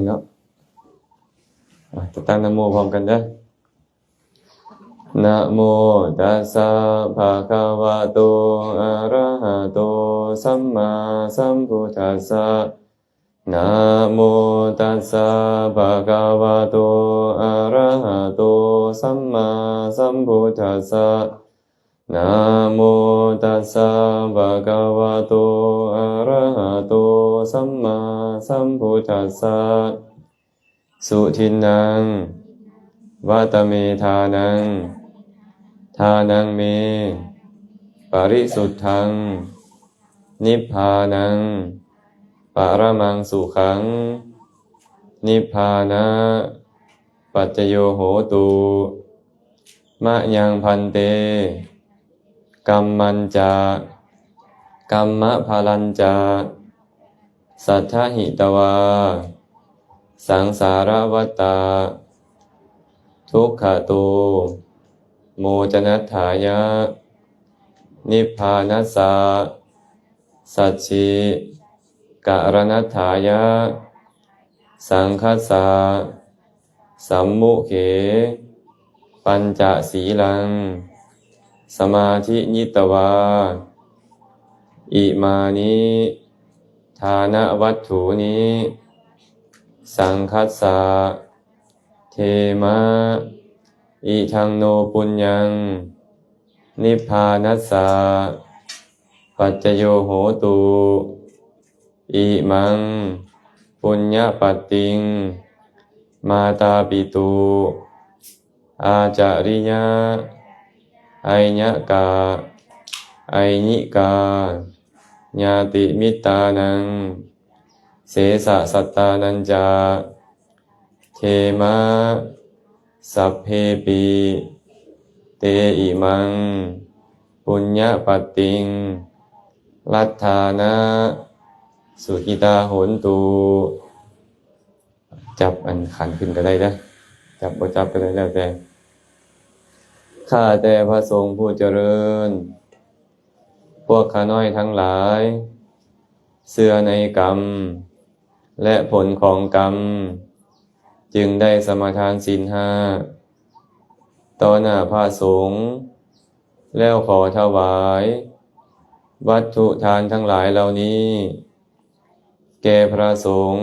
ເນາະ ອ່ະ ຕັ້ງນະໂມພ້ອມກັນເດີ້. ນະໂມຕັດສະ ພະຄະວະໂຕ ອະຣະຫະໂຕ ສຳມາສຳພຸດທັດສະ. ນະໂມຕັດສະ ພະຄະວະໂຕ ອະຣະຫະໂຕ ສຳມາສຳພຸດທັດສະ. ນະໂມຕັດສະ ພະຄະວະໂຕ ອະຣະຫະໂຕ ສຳມາສຳພຸດທັດສະ. ສຸທິນນັງ ວະຕະເມ ທານັງ ທານັງເມ ປະລິສຸດທັງ ນິບພານັງ ປະຣະມັງສຸຂັງ ນິບພານະປັດຈະໂຍໂຫຕຸ ມະຍັງ ພັນເຕ ກຳມັນຈະ ກຳມະພະລັນຈະ ສັດຖະຫິຕະວາ ສັງສາລະວັດຕະ ທຸກຂະໂຕ ໂມຈະນັດຖາຍະ ນິບພານັດສະ ສັດຖິກະລະນັດຖາຍະ ສັງຄັດສະ ສຳມຸເຂ ປັນຈະສີລັງ ສະມາທິຍິດຕະວາ ອິມານິ ທານະວັດຖຸນິ ສັງຄັດສະ ເທມະ ອິທັງໂນ ປຸນຍັງ ນິບພານັດສະ ປັດຈະໂຍໂຫຕຸ ອິມັງ ປຸນຍະປັດຕິງ ມາຕາປິຕຸ ອາຈາຣິຍະ ໄອຍະກະ ໄອຍິກາ ຍາຕິມິດຕານັງ ເສສະສັດຕານັນຈະ ເທມະ ສັບເພປິ ເຕ ອິມັງ ປຸນຍະປັດຕິງ ລັດຖານະ ສຸກິຕາໂຫນຕຸ. ຈັບອັນຂັນຂຶ້ນກໍໄດ້ເດີ້ ຈັບບໍ່ຈັບກໍໄດ້ ແລ້ວແຕ່. ຂ້າແຕ່ພະສົງຜູ້ຈະເລີນ, ພວກຂ້ານ້ອຍທັງຫຼາຍ ເຊື່ອໃນກຳ ແລະ ຜົນຂອງກຳ, ຈຶ່ງໄດ້ສະມາທານສິນຫ້າຕໍ່ໜ້າພະສົງ, ແລ້ວຂໍຖວາຍວັດຖຸທານທັງຫຼາຍເຫຼົ່ານີ້ ແກ່ພະສົງ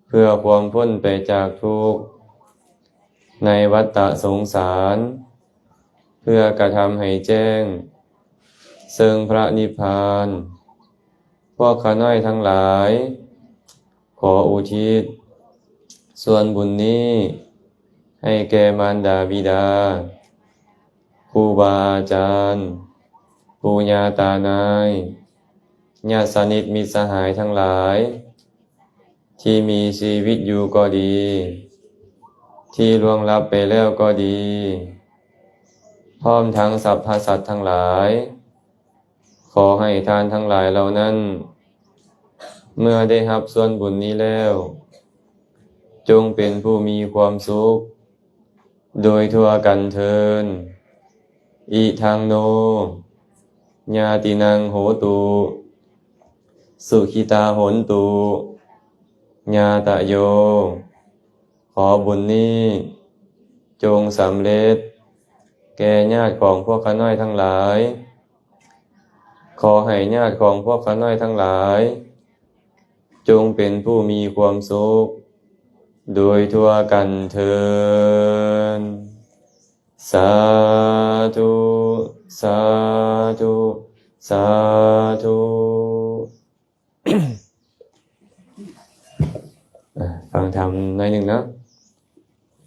ເພື່ອຄວາມພົ້ນໄປຈາກທຸກໃນວັດຕະສົງສານ, ເພື່ອກະທຳໃຫ້ແຈ້ງເຊິ່ງພະນິບພານ. ພວກຂ້ານ້ອຍທັງຫຼາຍ ຂໍອຸທິດສ່ວນບຸນນີ້ໃຫ້ແກ່ມານດາບິດາ, ຄູບາອາຈານ, ປູ່ຍ່າຕານາຍ, ຍາດສະໜິດມິດສະຫາຍທັງຫຼາຍ ທີ່ມີຊີວິດຢູ່ກໍດີ, ທີ່ລ່ວງລັບໄປແລ້ວກໍດີ, ພ້ອມທັງສັບພະສັດທັງຫຼາຍ. ຂໍໃຫ້ທ່ານທັງຫຼາຍເຫຼົ່ານັ້ນ ເມື່ອໄດ້ຮັບສ່ວນບຸນນີ້ແລ້ວ, ຈົ່ງເປັນຜູ້ມີຄວາມສຸກໂດຍທົ່ວກັນເທີນ. ອິທັງໂນ ຍາຕິນັງໂຫຕຸ ສຸຂິຕາໂຫນຕຸ ຍາຕະໂຍ. ຂໍບຸນນີ້ຈົ່ງສຳເລັດແກ່ຍາດຂອງພວກຂ້ານ້ອຍທັງຫຼາຍ. ຂໍໃຫ້ຍາດຂອງພວກຂ້ານ້ອຍທັງຫຼາຍ ຈົ່ງເປັນຜູ້ມີຄວາມສຸກໂດຍທົ່ວກັນເທີນ. ສາທຸ ສາທຸ ສາທຸ. ອ່າ ຟັງທຳໜ້ອຍໜຶ່ງເນາະ,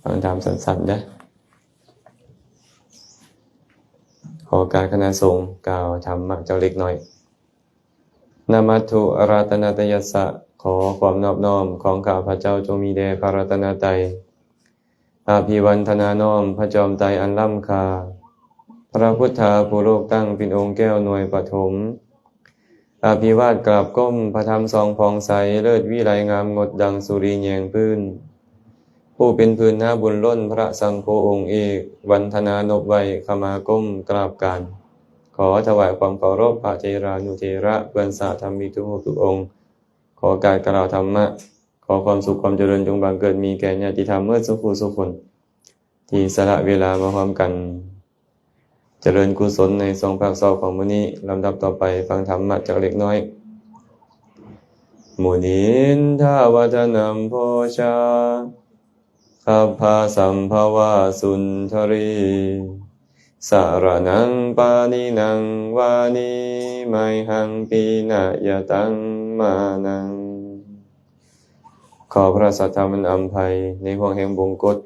ຟັງທຳສັ້ນໆເດີ້. ຂໍໂອກາດຄະນະສົງກ່າວທຳມະເຈົ້າເລັກນ້ອຍ. ນະມັດຖຸ ອະລັດຕະນະຕະຍັດສະ, ຂໍຄວາມນອບນ້ອມຂອງຂ້າພະເຈົ້າຈົ່ງມີແດ່ພະລັດຕະນະໄຕ. ອະພິວັນທະນານ້ອມພະຈອມໄຕອັນລ້ຳຄ່າ, ພະພຸດທາຜູ້ໂລກຕັ້ງເປັນອົງແກ້ວໜ່ວຍປະຖົມ. ອະພິວາດກາບກົ້ມພະທຳສ່ອງຜ່ອງໃສ, ເລີດວິໄລງາມງົດດັ່ງສຸລີແຍງພື້ນ. ຜູ້ເປັນພື້ນນາບຸນລົ້ນພະສັງໂຄອົງເອກ, ວັນທະນານົບໄຫວ້, ຂະມາກົ້ມກາບການ. ຂໍຖວາຍຄວາມເຄົາລົບພະເຖລານຸເຖລະ, ເພື່ອນສາທຳມິກທຸກຮູບທຸກອົງ. ຂໍໂອກາດກ່າວທຳມະ. ຂໍຄວາມສຸກຄວາມຈະເລີນຈົ່ງບັງເກີດມີແກ່ຍາດຕິທຳເໝິດສູ່ຜູ້ສູ່ຄົນ ທີ່ສະຫຼະເວລາມາຮ່ວມກັນຈະເລີນກຸສົນໃນຊ່ວງພາກເຊົ້າຂອງມື້ນີ້. ລຳດັບຕໍ່ໄປຟັງທຳມະຈັກເລັກນ້ອຍ. ມຸນິນທາວັດທະນັມໂພຊາ ຄັບພະສຳພະວາສຸນທະຣີ ສະຣະນັງປານິນັງວານີ ໄມຫັງປີນະຍະຕັງມານັງ. ຂໍພະສັດທຳອັນອຳໄພໃນຫ່ວງແຫ່ງບົງກົດ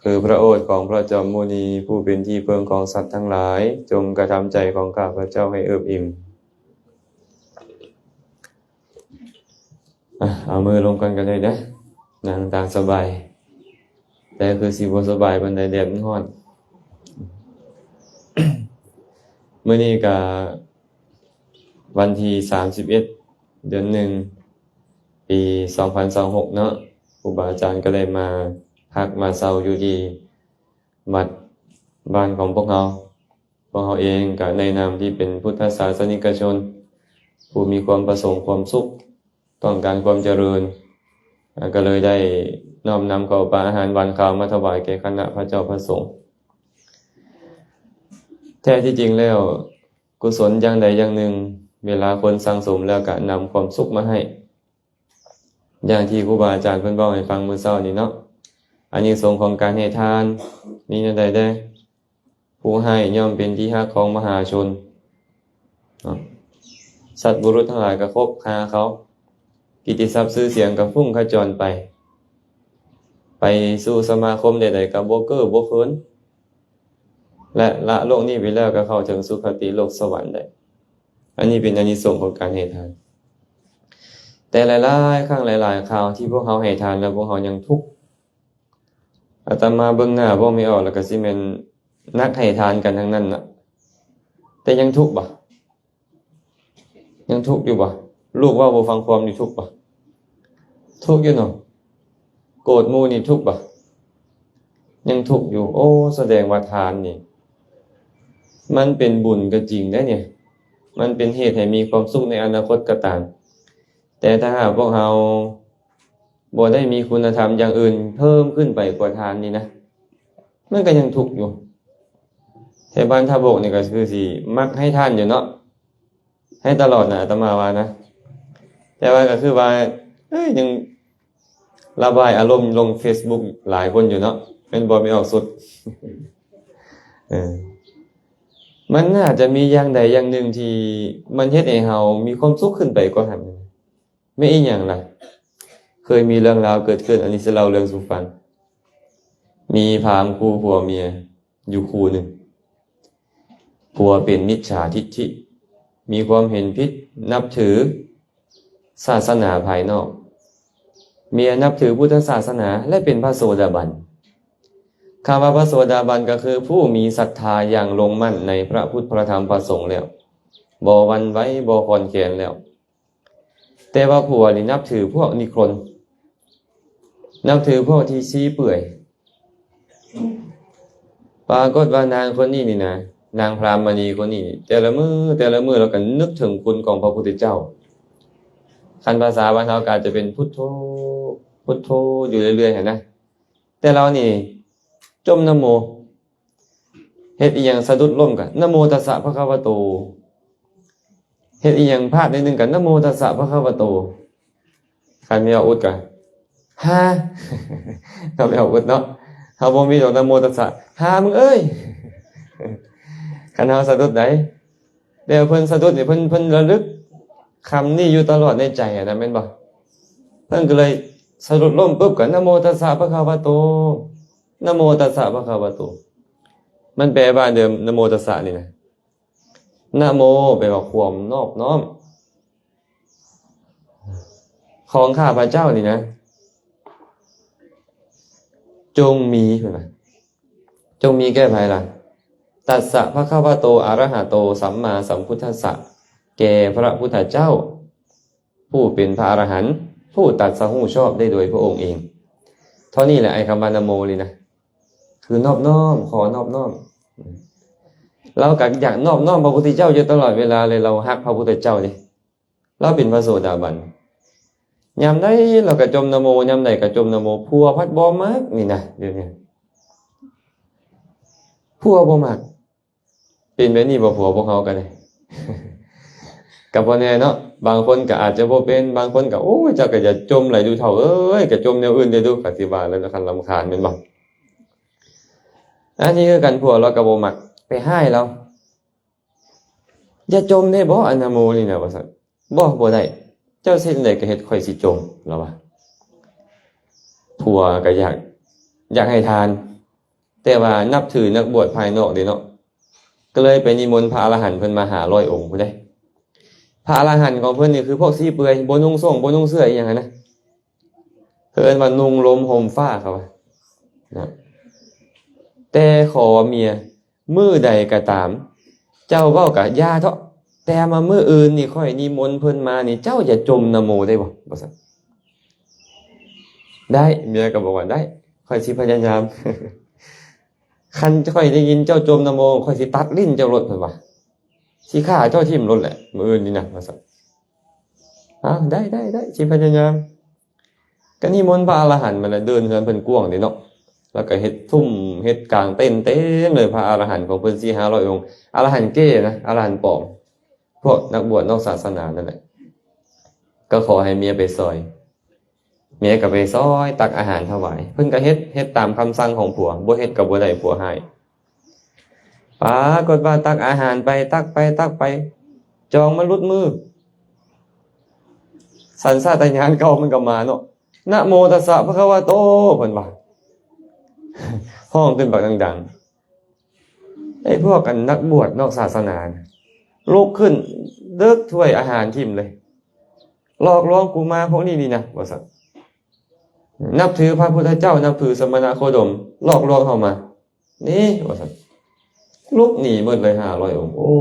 ຄືພະໂອດຂອງພະຈອມມຸນີ ຜູ້ເປັນທີ່ເພິ່ງຂອງສັດທັງຫຼາຍ ຈົ່ງກະທຳໃຈຂອງຂ້າພະເຈົ້າໃຫ້ເອິບອີ່ມ. ອະ ເອົາມືລົງກ່ອນກໍໄດ້ເດີ້ ນັ່ງຕາມສະບາຍ ແຕ່ຄືຊິບໍ່ສະບາຍປານໃດ ແດດມັນຮ້ອນ. ມື້ນີ້ກະວັນທີສາມສິບເອັດ ເດືອນໜຶ່ງ ປີສອງພັນຊາວຫົກເນາະ, ຄູບາອາຈານກໍໄດ້ມາພັກມາເຊົາຢູ່ທີ່ວັດບ້ານຂອງພວກເຮົາ. ພວກເຮົາເອງກໍໃນນາມທີ່ເປັນພຸດທະສາສະນິກະຊົນ ຜູ້ມີຄວາມປະສົງຄວາມສຸກ ຕ້ອງການຄວາມຈະເລີນ ກໍເລີຍໄດ້ນ້ອມນຳເຂົ້າປາອາຫານຫວານຄາວມາຖວາຍແກ່ຄະນະພະເຈົ້າພະສົງ. ແທ້ທີ່ຈິງແລ້ວ ກຸສົນຢ່າງໃດຢ່າງໜຶ່ງ ເວລາຄົນສັ່ງສົມແລ້ວກໍນຳຄວາມສຸກມາໃຫ້ ຢ່າງທີ່ຄູບາອາຈານເພິ່ນເວົ້າໃຫ້ຟັງມື້ເຊົ້ານີ້ເນາະ, ອານິສົງຂອງການໃຫ້ທານມີແນວໃດແດ່? ຜູ້ໃຫ້ຍ່ອມເປັນທີ່ຮັກຂອງມະຫາຊົນເນາະ, ສັດບຸລຸດທັງຫຼາຍກໍຄົບຫາເຂົາ, ກິດຕິສັບຊື່ສຽງກໍຟຸ້ງຂະຈອນໄປ, ໄປສູ່ສະມາຄົມໃດໆກໍບໍ່ເກີ້ບໍ່ເຂີນ ແລະ ລະໂລກນີ້ໄປແລ້ວກໍເຂົ້າເຖິງສຸຄະຕິໂລກສະຫວັນໄດ້. ອັນນີ້ເປັນອານິສົງຂອງການໃຫ້ທານ. ແຕ່ຫຼາຍໆຄັ້ງຫຼາຍໆຄາວທີ່ພວກເຮົາໃຫ້ທານແລ້ວພວກເຮົາຍັງທຸກ. ອາດຕະມາເບິ່ງໜ້າພວກແມ່ອອກແລ້ວກໍຊິແມ່ນນັກໃຫ້ທານກັນທັງນັ້ນນະ, ແຕ່ຍັງທຸກບໍ່? ຍັງທຸກຢູ່ບໍ່? ລູກເວົ້າບໍ່ຟັງຄວາມນີ້ທຸກບໍ່? ທຸກຢູ່ເນາະ. ໂກດໝູ່ນີ້ທຸກບໍ່? ຍັງທຸກຢູ່. ໂອ້ ສະແດງວ່າທານນີ້ ມັນເປັນບຸນກໍຈິງເດ້ນີ້, ມັນເປັນເຫດໃຫ້ມີຄວາມສຸກໃນອະນາຄົດກໍຕາມ, ແຕ່ຖ້າຫາກພວກເຮົາບໍ່ໄດ້ມີຄຸນນະທຳຢ່າງອື່ນເພີ່ມຂຶ້ນໄປກວ່າທານນີ້ນະ, ມັນກໍຍັງທຸກຢູ່. ແຖວບ້ານທ່າບົກນີ້ກໍຄືຊິມັກໃຫ້ທານຢູ່ເນາະ, ໃຫ້ຕະຫຼອດນະ ອາດຕະມາວ່ານະ. ແຕ່ວ່າກໍຄືວ່າ ເອີຍ ຍັງລະບາຍອາລົມລົງເຟສບຸກຫຼາຍຄົນຢູ່ເນາະ, ແມ່ນບໍ່ ແມ່ອອກສຸດ? ເອີ ມັນໜ້າຈະມີຢ່າງໃດຢ່າງໜຶ່ງທີ່ມັນເຮັດໃຫ້ເຮົາມີຄວາມສຸກຂຶ້ນໄປກວ່າຫັ້ນ. ແມ່ນອີ່ຫຍັງລະ? ເຄີຍມີເລື່ອງລາວເກີດຂຶ້ນ, ອັນນີ້ຊິເລົ່າເລື່ອງສູ່ຟັງ. ມີພາມຄູ່ຜົວເມຍຢູ່ຄູ່ໜຶ່ງ. ຜົວເປັນມິດສາທິດຖິ, ມີຄວາມເຫັນຜິດ, ນັບຖືສາສະໜາພາຍນອກ. ເມຍນັບຖືພຸດທະສາສະໜາ ແລະ ເປັນພະໂສດາບັນ. ຄຳວ່າພະໂສດາບັນກໍຄືຜູ້ມີສັດທາຢ່າງລົງໝັ້ນໃນພະພຸດ ພະທຳ ພະສົງແລ້ວ, ບໍ່ຫວັ່ນໄຫວ, ບໍ່ຄອນແຄນແລ້ວ. ແຕ່ວ່າຜົວນີ້ນັບຖືພວກນິຄົນ, ນັບຖືພວກທີ່ຊີ້ເປື່ອຍ. ປາກົດວ່ານາງຄົນນີ້ນີ້ນະ, ນາງພຣາມມະນີຄົນນີ້ນີ້ ແຕ່ລະມື້ ແຕ່ລະມື້ລາວກໍນຶກເຖິງຄຸນຂອງພະພຸດທະເຈົ້າ. ຄັນພາສາບ້ານເຮົາກໍອາດຈະເປັນພຸດໂທ ພຸດໂທຢູ່ເລື້ອຍໆຫັ້ນນະ. ແຕ່ລາວນີ້ຈົ່ມນະໂມ, ເຮັດອີ່ຫຍັງສະດຸດລົ້ມກໍ ນະໂມຕັດສະພະຄະວະໂຕ, ເຮັດອີ່ຫຍັງພາດໜ້ອຍໜຶ່ງກໍ ນະໂມຕັດສະພະຄະວະໂຕ. ຄັນແມ່ອອກອຸດກໍ ຫາ ກໍແມ່ອອກອຸດເນາະ, ເຮົາບໍ່ມີດອກນະໂມຕັດສະ ຫາມຶງເອີຍ. ຄັນເຮົາສະດຸດໃດ ແຕ່ເພິ່ນສະດຸດນີ້ ເພິ່ນ ເພິ່ນລະລຶກຄຳນີ້ຢູ່ຕະຫຼອດໃນໃຈຫັ້ນນະ ແມ່ນບໍ່? ເພິ່ນກໍເລີຍສະດຸດລົ້ມປຶບກໍ ນະໂມຕັດສະພະຄະວະໂຕ, ນະໂມຕັດສະພະຄະວະໂຕ. ມັນແປວ່າເດີມ ນະໂມຕັດສະນີ້ນະ, ນະໂມ ແປວ່າຄວາມນອບນ້ອມ ຂອງຂ້າພະເຈົ້ານີ້ນະ ຈົ່ງມີ ເພິ່ນວ່າ ຈົ່ງມີແກ່ໃຜລະ? ຕັດສະພະຄະວະໂຕ ອະລະຫະໂຕ ສຳມາສຳພຸດທັດສະ ແກ່ພະພຸດທະເຈົ້າ ຜູ້ເປັນພະອະລະຫັນ ຜູ້ຕັດສະຮູ້ຊອບໄດ້ໂດຍພະອົງເອງ. ເທົ່ານີ້ແຫຼະ ໄອ້ຄຳວ່ານະໂມນີ້ນະ ຄືນອບນ້ອມ, ຂໍນອບນ້ອມ. ລາວກໍຢາກນອບນ້ອມພະພຸດທະເຈົ້າຢູ່ຕະຫຼອດເວລາເລີຍ, ລາວຮັກພະພຸດທະເຈົ້າເດ້. ລາວເປັນພະໂສດາບັນ. ຍາມໃດລາວກໍຈົ່ມນະໂມ ຍາມໃດກໍຈົ່ມນະໂມ ຜົວພັດບໍ່ມັກນີ້ນະ ດຽວນີ້ຜົວບໍ່ມັກ. ເປັນແບບນີ້ບໍ່ ຜົວພວກເຮົາກໍໄດ້? ກໍບໍ່ແນ່ເນາະ ບາງຄົນກໍອາດຈະບໍ່ເປັນ ບາງຄົນກໍ ໂອ້ຍ ເຈົ້າກໍຢ່າຈົ່ມຫຼາຍດູເຖົ້າເອີຍ ກໍຈົ່ມແນວອື່ນແດ່ດູ ກໍຊິວ່າແລ້ວ ຄັນລຳຄານແມ່ນບໍ່? ອັນນີ້ຄືກັນ ຜົວລາວກໍບໍ່ມັກ ໄປຮ້າຍລາວ ຢ່າຈົ່ມແດ່ບໍ່ ອະນະໂມນີ້ນະ ວ່າຊັ້ນ. ບໍ່ ບໍ່ໄດ້ ເຈົ້າຊິເຮັດຈັ່ງໃດກໍເຮັດ ຂ້ອຍຊິຈົ່ມ ລາວວ່າ. ຜົວກໍຢາກ ຢາກໃຫ້ທານ ແຕ່ວ່ານັບຖືນັກບວດພາຍນອກເດ້ເນາະ ກໍເລີຍໄປນິມົນພະອະລະຫັນເພິ່ນມາຫ້າຮ້ອຍອົງພຸ້ນເດ້. ພະອະລະຫັນຂອງເພິ່ນນີ້ຄືພວກຊີເປືອຍ ບໍ່ນຸ່ງໂສ້ງ ບໍ່ນຸ່ງເສື້ອອີ່ຫຍັງຫັ້ນນະ ເອີ້ນວ່ານຸ່ງລົມຫົ່ມຟ້າ ເຂົາວ່ານະ. ແຕ່ຂໍເມຍ ມື້ໃດກໍຕາມ ເຈົ້າເວົ້າກະຢ່າເຖາະ ແຕ່ມາມື້ອື່ນນີ້ ຂ້ອຍນິມົນເພິ່ນມານີ້ ເຈົ້າຢ່າຈົ່ມນະໂມໄດ້ບໍ່? ວ່າຊັ້ນ. ໄດ້ ເມຍກໍບອກວ່າ ໄດ້ ຂ້ອຍຊິພະຍາຍາມ ຄັນຂ້ອຍໄດ້ຍິນເຈົ້າຈົ່ມນະໂມ ຂ້ອຍຊິຕັດລີ້ນເຈົ້າໂລດ ເພິ່ນວ່າ ຊິຂ້າເຈົ້າຖິ້ມໂລດແຫຼະ ມື້ອື່ນນີ້ນະ ວ່າຊັ້ນ. ອ້າວ ໄດ້ ໄດ້ ໄດ້ ຊິພະຍາຍາມ. ກໍນິມົນພະອະລະຫັນມາແລ້ວ ເດີ່ນເຮືອນເພິ່ນກວ້າງເດ້ເນາະ ແລ້ວກໍເຮັດທຸ່ມເຮັດກາງເຕັນເຕັມເລີຍ ພະອະລະຫັນຂອງເພິ່ນສີ່ຫ້າຮ້ອຍອົງ ອະລະຫັນເກນະ ອະລະຫັນປອມ ພວກນັກບວດນອກສາສະໜານັ້ນແຫຼະ. ກໍຂໍໃຫ້ເມຍໄປຊ່ອຍ ເມຍກໍໄປຊ່ອຍຕັກອາຫານຖວາຍ ເພິ່ນກໍເຮັດ ເຮັດຕາມຄຳສັ່ງຂອງຜົວ ບໍ່ເຮັດກໍບໍ່ໄດ້ ຜົວຮ້າຍ. ປາກົດວ່າຕັກອາຫານໄປ ຕັກໄປ ຕັກໄປ ຈອງມັນຫຼຸດມື ສັນຊາດຕະຍານເກົ່າມັນກໍມາເນາະ ນະໂມຕັດສະພະຄະວະໂຕ ເພິ່ນວ່າ ຮ້ອງຂຶ້ນບັກດັງໆ. ໄອ້ພວກອັນນັກບວດນອກສາສະໜານະ ລຸກຂຶ້ນເດິກຖ້ວຍອາຫານຖິ້ມເລີຍ ຫຼອກລວງກຸມາພວກນີ້ນີ້ນະ ວ່າຊັ້ນ. ນັບຖືພະພຸດທະເຈົ້າ ນັບຖືສະມະນະໂຄດົມ ຫຼອກລວງເຮົາມານີ້ ວ່າຊັ້ນ. ລຸກໜີໝົດເລີຍຫ້າຮ້ອຍອົງ. ໂອ້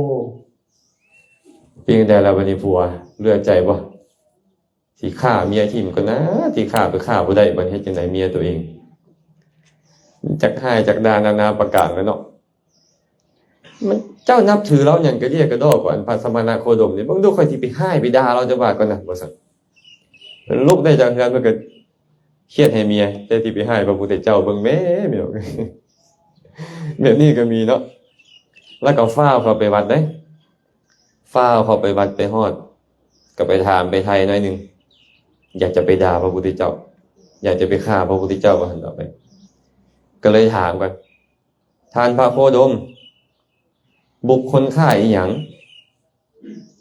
ເປັນຈັ່ງໃດລະບັດນີ້ຜົວ ເຫຼືອໃຈບໍ່? ຊິຂ້າເມຍຖິ້ມກ່ອນນາ ຊິຂ້າໄປຂ້າບໍ່ໄດ້ ບັດເຮັດຈັ່ງໃດເມຍຕົວເອງ ຈັກຮ້າຍຈັກດ່ານານາປະການແລ້ວເນາະ. ມັນ ເຈົ້ານັບຖືລາວຫຍັງກະເດຍກະດໍກວ່າອັນພະສະມະນະໂຄດົມນີ້ ເບິ່ງດູ ຂ້ອຍຊິໄປຮ້າຍໄປດ່າລາວຈັກບາດກ່ອນນະ ວ່າຊັ້ນ. ເພິ່ນລຸກໄດ້ຈາກເຮືອນ ເພິ່ນກໍຄຽດໃຫ້ເມຍ ແຕ່ຊິໄປຮ້າຍພະພຸດທະເຈົ້າ ເບິ່ງແມ້ ແບບນີ້ກໍມີເນາະ. ແລ້ວກໍຟ້າວເຂົ້າໄປວັດເດ້ ຟ້າວເຂົ້າໄປວັດໄປຮອດ ກໍໄປຖາມໄປໄຖ່ໜ້ອຍໜຶ່ງ ຢາກຈະໄປດ່າພະພຸດທະເຈົ້າ ຢາກຈະໄປຂ້າພະພຸດທະເຈົ້າ ວ່າຊັ້ນຕໍ່ໄປ. ກໍເລີຍຖາມກ່ອນ ທ່ານພະໂຄດົມ ບຸກຄົນຂ້າອີ່ຫຍັງ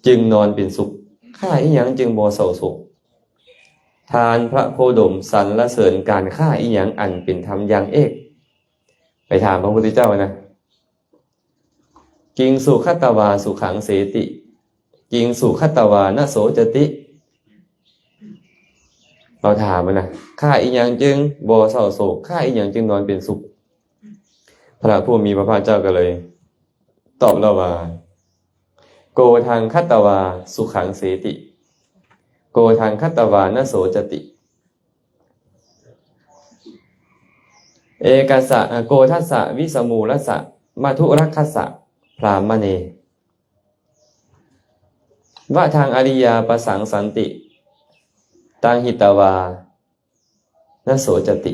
ຈຶ່ງນອນເປັນສຸກ? ຂ້າອີ່ຫຍັງຈຶ່ງບໍ່ເສົ້າໂສກ? ທ່ານພະໂຄດົມສັນລະເສີນການຂ້າອີ່ຫຍັງອັນເປັນທຳຢ່າງເອກ? ໄປຖາມພະພຸດທະເຈົ້ານະ. ກິງສຸຂະຕະວາສຸຂັງເສຕິ ກິງສຸຂະຕະວານະໂສຈະຕິ. ເຮົາຖາມມັນນະ ຂ້າອີ່ຫຍັງຈຶ່ງບໍ່ເສົ້າໂສກ? ຂ້າອີ່ຫຍັງຈຶ່ງນອນເປັນສຸກ? ພະຜູ້ມີພະພາກເຈົ້າກໍເລີຍຕອບລາວວ່າ ໂກທັງຄະຕະວາສຸຂັງເສຕິ ໂກທັງຄະຕະວານະໂສຈະຕິ ເອກະສະ ໂກທັດສະວິສະມູລັດສະ ມະທຸຣັກຂັດສະ ພຣາມະເນ ວະທັງອະລິຍາປະສັງສັນຕິ ຕັງຫິຕະວານະໂສຈະຕິ.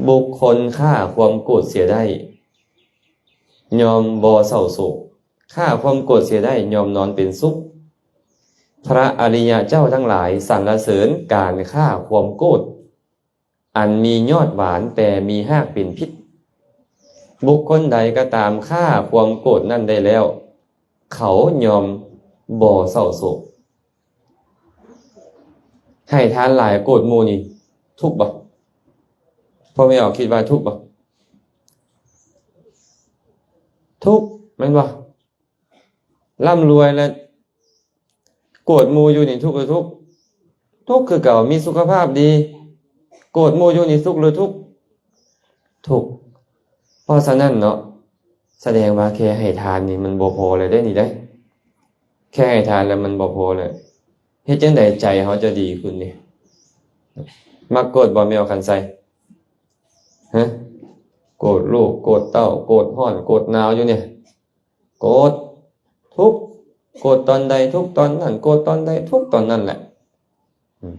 ບຸກຄົນຂ້າຄວາມໂກດເສຍໄດ້ ຍ່ອມບໍ່ເສົ້າໂສກ, ຂ້າຄວາມໂກດເສຍໄດ້ ຍ່ອມນອນເປັນສຸກ. ພະອະລິຍະເຈົ້າທັງຫຼາຍສັນລະເສີນການຂ້າຄວາມໂກດ ອັນມີຍອດຫວານແຕ່ມີຮາກເປັນພິດ. ບຸກຄົນໃດກໍຕາມຂ້າຄວາມໂກດນັ້ນໄດ້ແລ້ວ ເຂົາຍ່ອມບໍ່ເສົ້າໂສກ. ໃຫ້ທານຫຼາຍໂກດໝູ່ນີ້ທຸກບໍ່? ພໍ່ແມ່ອອກຄິດວ່າທຸກບໍ່? ທຸກແມ່ນບໍ່? ລ່ຳລວຍແລ້ວໂກດໝູ່ຢູ່ນີ້ທຸກຫຼືທຸກ? ທຸກຄືເກົ່າ. ມີສຸຂະພາບດີ ໂກດໝູ່ຢູ່ນີ້ທຸກຫຼືທຸກ? ທຸກ. ເພາະສະນັ້ນເນາະ ສະແດງວ່າແຄ່ໃຫ້ທານນີ້ມັນບໍ່ພໍແລ້ວເດ້ນີ້ເດ້. ແຄ່ໃຫ້ທານແລ້ວມັນບໍ່ພໍແລ້ວ. ເຮັດຈັ່ງໃດໃຈເຮົາຈະດີຂຶ້ນນີ້? ມັກໂກດບໍ່ ແມວຄັນໄຊ? ຮະ? ໂກດລູກ ໂກດເຕົ້າ ໂກດຮ້ອນ ໂກດໜາວຢູ່ນີ້ ໂກດ ທຸກ ໂກດຕອນໃດທຸກຕອນນັ້ນ ໂກດຕອນໃດທຸກຕອນນັ້ນແຫຼະ. ອືມ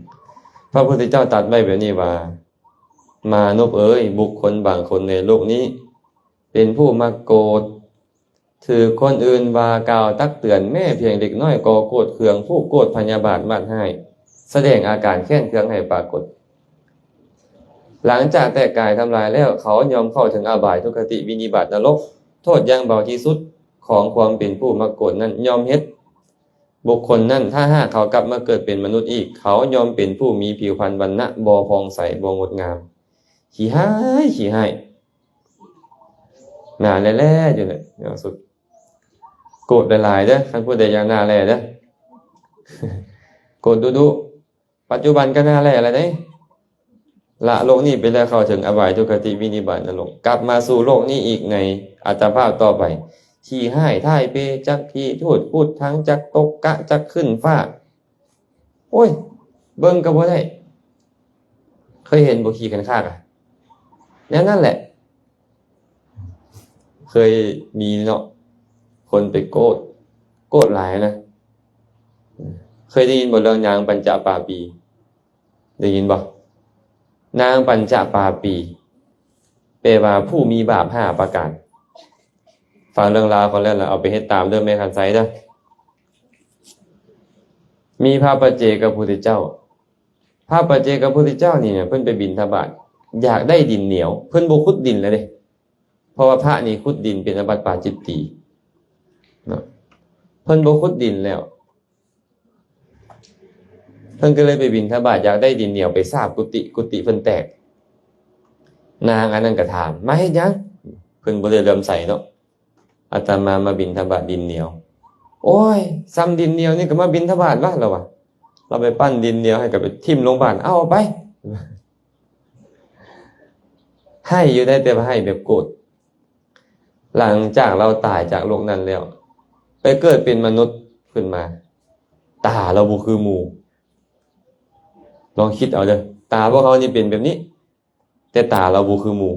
ພະພຸດທະເຈົ້າຕັດໄວ້ແບບນີ້ວ່າ ມານຸບເອີຍ, ບຸກຄົນບາງຄົນໃນໂລກນີ້ ເປັນຜູ້ມັກໂກດ, ຖືກຄົນອື່ນວ່າກ່າວຕັກເຕືອນແມ້ພຽງເລັກນ້ອຍກໍໂກດເຄືອງ, ຜູກໂກດພະຍາບາດມາດຮ້າຍ, ສະແດງອາການແຄ້ນເຄືອງໃຫ້ປາກົດ. ຫຼັງຈາກແຕກກາຍທຳລາຍແລ້ວ, ເຂົາຍ່ອມເຂົ້າເຖິງອະບາຍ, ທຸກຄະຕິ, ວິນິບາດ, ນະລົກ. ໂທດຢ່າງເບົາທີ່ສຸດຂອງຄວາມເປັນຜູ້ມັກໂກດນັ້ນ ຍ່ອມເຮັດ ບຸກຄົນນັ້ນ, ຖ້າຫາກເຂົາກັບມາເກີດເປັນມະນຸດອີກ, ເຂົາຍ່ອມເປັນຜູ້ມີຜິວພັນວັນນະບໍ່ຜ່ອງໃສ, ບໍ່ງົດງາມ, ຂີ້ຮ້າຍ, ຂີ້ຮ້າຍ. ໜ້າແຫຼະໆຢູ່ແຫຼະ ຢ່າງສຸດ. ໂກດຫຼາຍໆເດີ້, ຄັນຜູ້ໃດຢາກໜ້າແຫຼະເດີ້. ໂກດດຸໆ. ປັດຈຸບັນກໍໜ້າແຫຼະແລ້ວເດ້. ລະໂລກນີ້ໄປແລ້ວ ເຂົ້າເຖິງອະບາຍ, ທຸກຄະຕິ, ວິນິບາດ, ນະລົກ. ກັບມາສູ່ໂລກນີ້ອີກໃນອັດຕະພາບຕໍ່ໄປ. ຂີ້ຮ້າຍ, ຖ່າຍເປ, ຈັກຂີ້ທູດ, ພຸດທັງ, ຈັກຕົກກະ, ຈັກຂຶ້ນຟ້າ. ໂອ້ຍ, ເບິ່ງກໍບໍ່ໄດ້. ເຄີຍເຫັນບໍ່ ຂີ້ຂັນຄາກອະ? ແນວນັ້ນແຫຼະ. ເຄີຍມີເນາະ, ຄົນໄປໂກດ, ໂກດຫຼາຍນະ. ເຄີຍໄດ້ຍິນບໍ່ເລື່ອງນາງປັນຈະປາປີ? ໄດ້ຍິນບໍ່? ນາງປັນຈະປາປີ ແປວ່າຜູ້ມີບາບຫ້າປະການ. ຟັງເລື່ອງລາວເຂົາແລ້ວ ແລ້ວເອົາໄປເຮັດຕາມເດີ້ ແມ່ຄັນໄຊເດີ້. ມີພະປັດເຈກະພຸດທະເຈົ້າ. ພະປັດເຈກະພຸດທະເຈົ້ານີ້ນະ ເພິ່ນໄປບິນທະບາດ ຢາກໄດ້ດິນໜຽວ, ເພິ່ນບໍ່ຂຸດດິນແລ້ວເດ້. ເພາະວ່າພະນີ້ຂຸດດິນເປັນອາບັດປາຈິດຕີເນາະ, ເພິ່ນບໍ່ຂຸດດິນແລ້ວ. ເພິ່ນກໍເລີຍໄປບິນທະບາດ ຢາກໄດ້ດິນໜຽວໄປສາບກຸຕິ, ກຸຕິເພິ່ນແຕກ. ນາງອັນນັ້ນກໍຖາມ, ມາເຮັດຫຍັງ? ເພິ່ນບໍ່ໄດ້ເຫຼື້ອມໃສເນາະ. ອາດຕະມາມາບິນທະບາດດິນໜຽວ. ໂອ້ຍ, ສ່ຳດິນໜຽວນີ້ກໍມາບິນທະບາດວະ, ລາວວ່າ. ລາວໄປປັ້ນດິນໜຽວໃຫ້ ກໍໄປຖິ້ມລົງບ້ານ, ເອົາອອກໄປ. ໃຫ້ຢູ່ໄດ້, ແຕ່ວ່າໃຫ້ແບບໂກດ. ຫຼັງຈາກລາວຕາຍຈາກໂລກນັ້ນແລ້ວ ໄປເກີດເປັນມະນຸດຂຶ້ນມາ, ຕາລາວບໍ່ຄືໝູ່. ລອງຄິດເອົາເດີ້, ຕາພວກເຮົານີ້ເປັນແບບນີ້, ແຕ່ຕາລາວບໍ່ຄືໝູ່.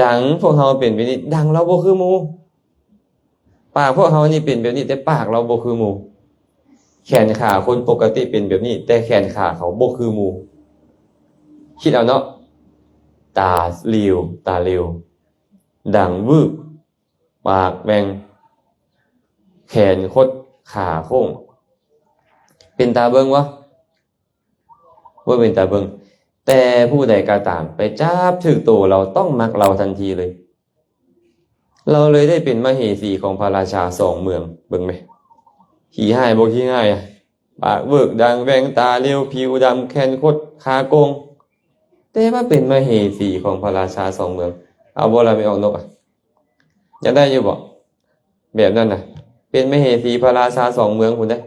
ດັງພວກເຮົາເປັນແບບນີ້, ດັງລາວບໍ່ຄືໝູ່. ປາກພວກເຮົານີ້ເປັນແບບນີ້, ແຕ່ປາກລາວບໍ່ຄືໝູ່. ແຂນຂາຄົນປົກກະຕິເປັນແບບນີ້, ແຕ່ແຂນຂາເຂົາບໍ່ຄືໝູ່. ຄິດເອົາເນາະ, ຕາຫຼິວ, ຕາຫຼິວ, ດັງວືບ, ປາກແຫວ່ງ, ແຂນຄົດ, ຂາໂຄ້ງ. ເປັນຕາເບິ່ງບໍ່? ບໍ່ເປັນຕາເບິ່ງ. ແຕ່ຜູ້ໃດກໍຕາມ ໄປຈັບຖືກໂຕລາວ ຕ້ອງມັກລາວທັນທີເລີຍ. ລາວເລີຍໄດ້ເປັນມະເຫສີຂອງພະລາຊາສອງເມືອງ. ເບິ່ງແມະ, ຂີ້ຮ້າຍບໍ່ຂີ້ຮ້າຍ? ປາກເວີກ, ດັງແຫວ່ງ, ຕາຫຼິວ, ຜິວດຳ, ແຂນຄົດ, ຂາໂກງ, ແຕ່ວ່າເປັນມະເຫສີຂອງພະລາຊາສອງເມືອງ. ເອົາບໍ່ລະ ແມ່ອອກນົກອະ? ຢາກໄດ້ຢູ່ບໍ່? ແບບນັ້ນນະ ເປັນມະເຫສີພະລາຊາສອງເມືອງພຸ້ນເດ້.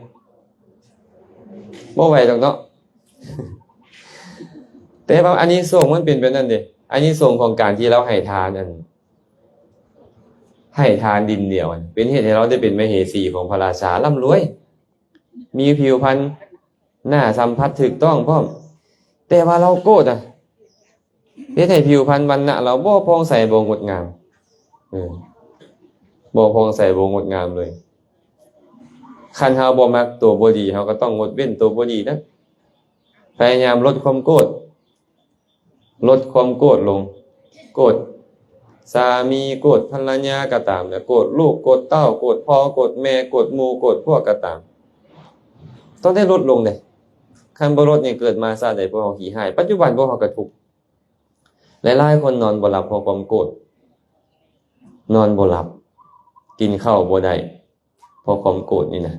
ບໍ່ໄຫວດອກເນາະ. ແຕ່ວ່າອານິສົງມັນເປັນແບບນັ້ນເດ້. ອານິສົງຂອງການທີ່ລາວໃຫ້ທານ ອັນ ໃຫ້ທານດິນໜຽວ ເປັນເຫດໃຫ້ລາວໄດ້ເປັນມະເຫສີຂອງພະລາຊາ ລ່ຳລວຍ ມີຜິວພັນ ໜ້າສຳຜັດຖືກຕ້ອງພ້ອມ. ແຕ່ວ່າລາວໂກດນະ ເຮັດໃຫ້ຜິວພັນວັນນະລາວບໍ່ຜ່ອງໃສ ບໍ່ງົດງາມ. ເອີ ບໍ່ຜ່ອງໃສ ບໍ່ງົດງາມເລີຍ. ຄັນເຮົາບໍ່ມັກໂຕບໍ່ດີ ເຮົາກໍຕ້ອງງົດເວັ້ນໂຕບໍ່ດີນັ້ນ. ພະຍາຍາມລົດຄວາມໂກດ, ລົດຄວາມໂກດລົງ. ໂກດສາມີ, ໂກດພັນລະຍາກໍຕາມ, ແລະ ໂກດລູກ, ໂກດເຕົ້າ, ໂກດພໍ່, ໂກດແມ່, ໂກດໝູ່, ໂກດພວກກໍຕາມ, ຕ້ອງໄດ້ລົດລົງເດ້. ຄັນບໍ່ລົດນີ້ ເກີດມາຊາດໃດພວກເຮົາຂີ້ຮ້າຍ. ປັດຈຸບັນພວກເຮົາກໍທຸກ. ຫຼາຍໆຄົນນອນບໍ່ຫຼັບເພາະຄວາມໂກດ, ນອນບໍ່ຫຼັບ, ກິນເຂົ້າບໍ່ໄດ້ ເພາະຄວາມໂກດນີ້ນະ.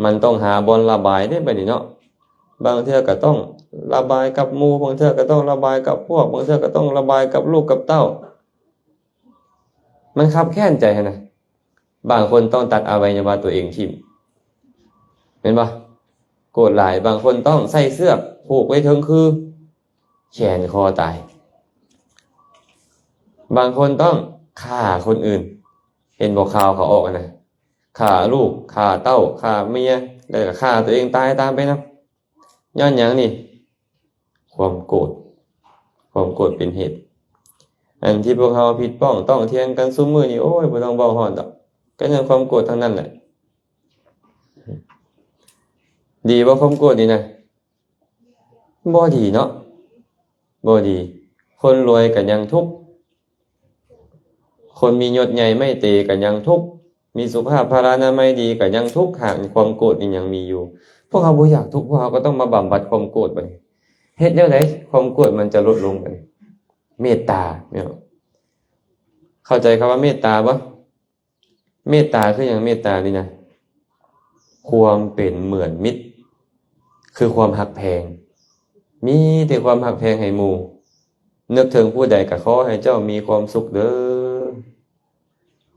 ມັນຕ້ອງຫາບ່ອນລະບາຍເດ້ບັດນີ້ເນາະ. ບາງເທື່ອກໍຕ້ອງລະບາຍກັບໝູ່, ບາງເທື່ອກໍຕ້ອງລະບາຍກັບພວກ, ບາງເທື່ອກໍຕ້ອງລະບາຍກັບລູກກັບເຕົ້າ. ມັນຄັບແຄ້ນໃຈຫັ້ນນະ. ບາງຄົນຕ້ອງຕັດອະໄວຍະວະຕົວເອງຖິ້ມ, ແມ່ນບໍ່? ໂກດຫຼາຍ. ບາງຄົນຕ້ອງໃສ່ເຊືອກຜູກໄວ້ເທິງຄື ແຂນຄໍຕາຍ. ບາງຄົນຕ້ອງຂ້າຄົນອື່ນ. ເຫັນບໍ່ ຂ່າວເຂົາອອກຫັ້ນນະ, ຂ້າລູກ, ຂ້າເຕົ້າ, ຂ້າເມຍ, ແລ້ວກໍຂ້າຕົວເອງຕາຍຕາມໄປນຳ. ຍ້ອນຫຍັງນີ້? ຄວາມໂກດ. ຄວາມໂກດເປັນເຫດ. ອັນທີ່ພວກເຮົາຜິດພ້ອງຕ້ອງຖຽງກັນຊຸມມື້ນີ້ ໂອ້ຍ ບໍ່ຕ້ອງເວົ້າຮອດດອກ, ກໍຍ້ອນຄວາມໂກດທັງນັ້ນແຫຼະ. ດີບໍ່ຄວາມໂກດນີ້ນະ? ບໍ່ດີເນາະ ບໍ່ດີ. ຄົນລວຍກໍຍັງທຸກ, ຄົນມີຍົດໃຫຍ່ໄມ້ເຕກໍຍັງທຸກ, ມີສຸຂະພາລານາໄມດີກໍຍັງທຸກ, ຫາກຄວາມໂກດນີ້ຍັງມີຢູ່. ພວກເຮົາບໍ່ຢາກທຸກ, ພວກເຮົາກໍຕ້ອງມາບຳບັດຄວາມໂກດບັດນີ້. ເຮັດແນວໃດຄວາມໂກດມັນຈະລົດລົງບັດນີ້? ເມດຕາ, ເນາະ. ເຂົ້າໃຈຄຳວ່າເມດຕາບໍ່? ເມດຕາຄືຫຍັງ? ເມດຕານີ້ນະ ຄວາມເປັນເໝືອນມິດ ຄືຄວາມຮັກແພງ, ມີແຕ່ຄວາມຮັກແພງໃຫ້ໝູ່. ນຶກເຖິງຜູ້ໃດກໍຂໍໃຫ້ເຈົ້າມີຄວາມສຸກເດີ,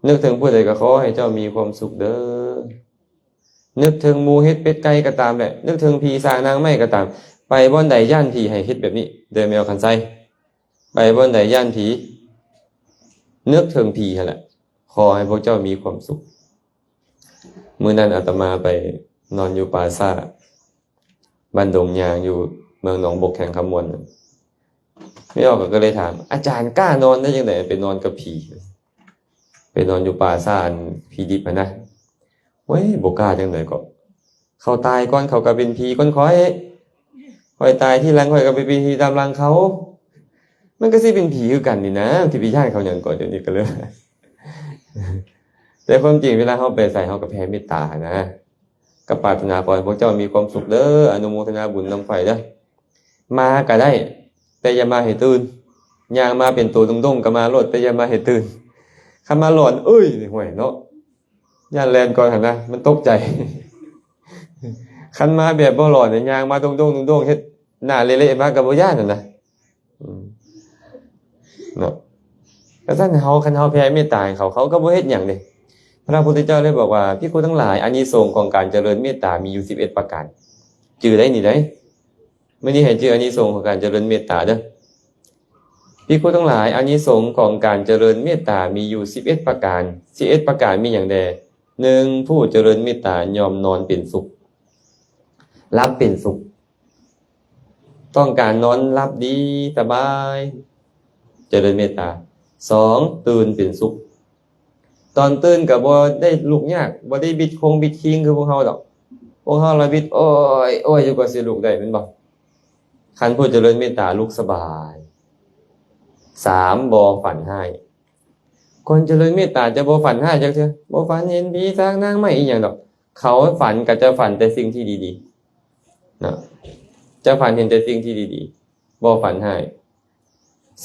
ນຶກເຖິງຜູ້ໃດກໍຂໍໃຫ້ເຈົ້າມີຄວາມສຸກເດີ. ນຶກເຖິງໝູເຫັດເປັດໄກ່ກໍຕາມແຫຼະ, ນຶກເຖິງຜີຊ້າງນາງໄມ້ກໍຕາມ, ໄປບ່ອນໃດຢ້ານຜີໃຫ້ເຮັດແບບນີ້ເດີ ແມ່ນບໍ່ຄັນໄຊ? ໄປບ່ອນໃດຢ້ານຜີ ນຶກເຖິງຜີຫັ້ນແຫຼະ, ຂໍໃຫ້ພວກເຈົ້າມີຄວາມສຸກ. ມື້ນັ້ນອາດຕະມາໄປນອນຢູ່ປ່າຊ້າ ບ້ານດົງຍາງ ຢູ່ເມືອງໜອງບົກ ແຂວງຄຳມ່ວນ. ແມ່ອອກກໍເລີຍຖາມ, ອາຈານກ້ານອນໄດ້ຈັ່ງໃດ ໄປນອນກັບຜີ, ໄປນອນຢູ່ປ່າຊ້າອັນຜີດິບຫັ້ນນະ? ໂອ້ຍ ບໍ່ກ້າຈັ່ງໃດກໍ ເຂົາຕາຍກ່ອນ ເຂົາກໍເປັນຜີກ່ອນຂ້ອຍ, ຂ້ອຍຕາຍທີຫຼັງ ຂ້ອຍກໍໄປເປັນຜີຕາມຫຼັງເຂົາ. ມັນກໍຊິເປັນຜີຄືກັນນີ້ນະ, ຊິໄປຢ້ານເຂົາຫຍັງກໍ ດຽວນີ້ກໍເລີຍ. ແຕ່ຄວາມຈິງເວລາເຮົາໄປໃສ ເຮົາກໍແຜ່ເມດຕານະ, ກໍປາດຖະໜາຂໍໃຫ້ພວກເຈົ້າມີຄວາມສຸກເດີ, ອະນຸໂມທະນາບຸນນຳຂ້ອຍເດີ. ມາກໍໄດ້ ແຕ່ຢ່າມາໃຫ້ຕື່ນ, ຍ່າງມາເປັນໂຕດົງໆກໍມາໂລດ ແຕ່ຢ່າມາໃຫ້ຕື່ນ. ຄັນມາຫຼອນ ເອີຍ ຫ້ວຍເນາະ, ຢ້ານແລ່ນກ່ອນຫັ້ນນະ, ມັນຕົກໃຈ. ຄັນມາແບບບໍ່ຫຼອນ ຍ່າງມາດົງໆ ດົງໆ ເຮັດໜ້າເລະໆ ມາກໍບໍ່ຢ້ານຫັ້ນນະ. ອືມ ເນາະ. ກະຊັ້ນເຮົາ ຄັນເຮົາແຜ່ເມດຕາໃຫ້ເຂົາ ເຂົາກໍບໍ່ເຮັດຫຍັງເດ້. ພະພຸດທະເຈົ້າໄດ້ບອກວ່າ ພິກຂຸທັງຫຼາຍ ອານິສົງຂອງການຈະເລີນເມດຕາມີຢູ່ສິບເອັດປະການ. ຈື່ໄດ້ນີ້ໄດ໋. ມື້ນີ້ໃຫ້ຈື່ອານິສົງຂອງການຈະເລີນເມດຕາເດີ. ພິກຂຸທັງຫຼາຍ ອານິສົງຂອງການຈະເລີນເມດຕາມີຢູ່ສິບເອັດປະການ. ສິບເອັດປະການມີຫຍັງແດ່? ໜຶ່ງ ຜູ້ຈະເລີນເມດຕາຍ່ອມນອນເປັນສຸກ, ຫຼັບເປັນສຸກ. ຕ້ອງການນອນຫຼັບດີສະບາຍ ຈະເລີນເມດຕາ. ສອງ ຕື່ນເປັນສຸກ. ຕອນຕື່ນກໍບໍ່ໄດ້ລຸກຍາກ, ບໍ່ໄດ້ບິດຄົງບິດຄີງຄືພວກເຮົາດອກ. ພວກເຮົາລະບິດໂອຍໆຢູ່ກວ່າຊິລຸກໄດ້ແມ່ນບໍ່? ຄັນຜູ້ຈະເລີນເມດຕາລຸກສະບາຍ. ສາມ ບໍ່ຝັນຮ້າຍ. ຄົນຈະເລີນເມດຕາຈະບໍ່ຝັນຮ້າຍຈັກເທື່ອ, ບໍ່ຝັນເຫັນຜີຊ້າງນາງໄມ້ອີ່ຫຍັງດອກ. ເຂົາຝັນກໍຈະຝັນແຕ່ສິ່ງທີ່ດີໆ ເນາະ, ຈະຝັນເຫັນແຕ່ສິ່ງທີ່ດີໆ, ບໍ່ຝັນຮ້າຍ.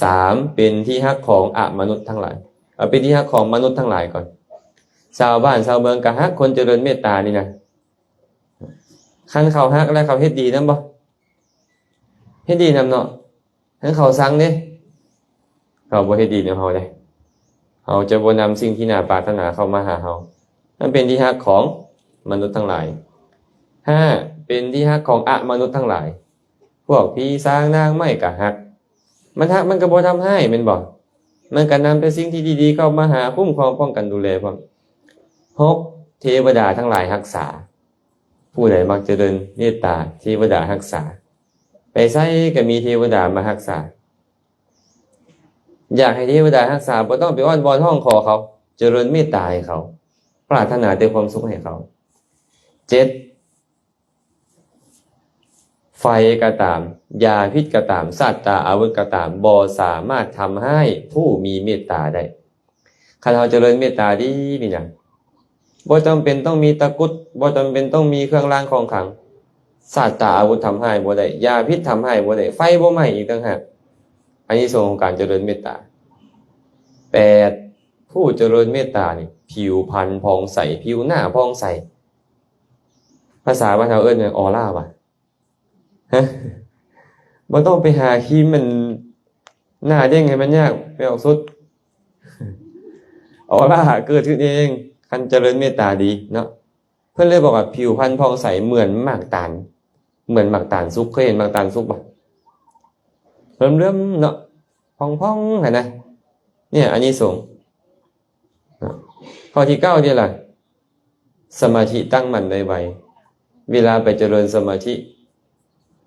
ສາມ ເປັນທີ່ຮັກຂອງອະມະນຸດທັງຫຼາຍ. ເອົາ ເປັນທີ່ຮັກຂອງມະນຸດທັງຫຼາຍກ່ອນ. ຊາວບ້ານຊາວເມືອງກໍຮັກຄົນຈະເລີນເມດຕານີ້ນະ. ຄັນເຂົາຮັກແລ້ວເຂົາເຮັດດີນຳບໍ່? ເຮັດດີນຳເນາະ. ຄັນເຂົາຊັງເດ້? ເຂົາບໍ່ເຮັດດີນຳເຮົາເດ້. ເຮົາຈະບໍ່ນຳສິ່ງທີ່ໜ້າປາດຖະໜາເຂົ້າມາຫາເຮົາ. ມັນເປັນທີ່ຮັກຂອງມະນຸດທັງຫຼາຍ. ຫ້າ ເປັນທີ່ຮັກຂອງອະມະນຸດທັງຫຼາຍ. ພວກຜີຊ້າງນາງໄມ້ກໍຮັກ. ມັນຮັກ ມັນກໍບໍ່ທຳຮ້າຍແມ່ນບໍ່? ມັນກໍນຳແຕ່ສິ່ງທີ່ດີໆເຂົ້າມາຫາ, ຄຸ້ມຄອງ ປ້ອງກັນ ດູແລພ້ອມ. ຫົກ ເທວະດາທັງຫຼາຍຮັກສາ. ຜູ້ໃດມັກຈະເລີນເມດຕາ ເທວະດາຮັກສາ. ໄປໃສກໍມີເທວະດາມາຮັກສາ. ຢາກໃຫ້ເທວະດາຮັກສາ ບໍ່ຕ້ອງໄປອ້ອນວອນຮ້ອງຂໍເຂົາ, ຈະເລີນເມດຕາໃຫ້ເຂົາ, ປາດຖະໜາແຕ່ຄວາມສຸກໃຫ້ເຂົາ. ເຈັດ ໄຟກໍຕາມ, ຢາພິດກໍຕາມ, ສັດຕາອາວຸດກໍຕາມ ບໍ່ສາມາດທຳຮ້າຍຜູ້ມີເມດຕາໄດ້. ຄັນເຮົາຈະເລີນເມດຕາດີນີ້ນະ, ບໍ່ຈຳເປັນຕ້ອງມີຕະກຸດ, ບໍ່ຈຳເປັນຕ້ອງມີເຄື່ອງລາງຂອງຂັງ, ສັດຕາອາວຸດທຳຮ້າຍບໍ່ໄດ້, ຢາພິດທຳຮ້າຍບໍ່ໄດ້, ໄຟບໍ່ໄໝ້ອີກຕ່າງຫາກ. ອານິສົງຂອງການຈະເລີນເມດຕາ. ແປດ ຜູ້ຈະເລີນເມດຕານີ້ ຜິວພັນຜ່ອງໃສ, ຜິວໜ້າຜ່ອງໃສ. ພາສາບ້ານເຮົາເອີ້ນຫຍັງ? ອໍລາຫວາ? ຮະ? ບໍ່ຕ້ອງໄປຫາຄຣີມມັນໜ້າເດັ່ງໃຫ້ມັນຍາກ, ໄປອອກສຸດ. ອໍລາເກີດຂຶ້ນເອງ ຄັນຈະເລີນເມດຕາດີເນາະ. ເພິ່ນເລີຍບອກວ່າ ຜິວພັນຜ່ອງໃສເໝືອນໝາກຕານ, ເໝືອນໝາກຕານສຸກ. ເຄີຍເຫັນໝາກຕານສຸກບໍ່? ເຫຼື້ອມໆເນາະ, ຜ່ອງໆຫັ້ນນະ. ເນີ້ຍ ອານິສົງ. ຂໍ້ທີເກົ້ານີ້ລະ ສະມາທິຕັ້ງໝັ້ນໄດ້ໄວ. ເວລາໄປຈະເລີນສະມາທິ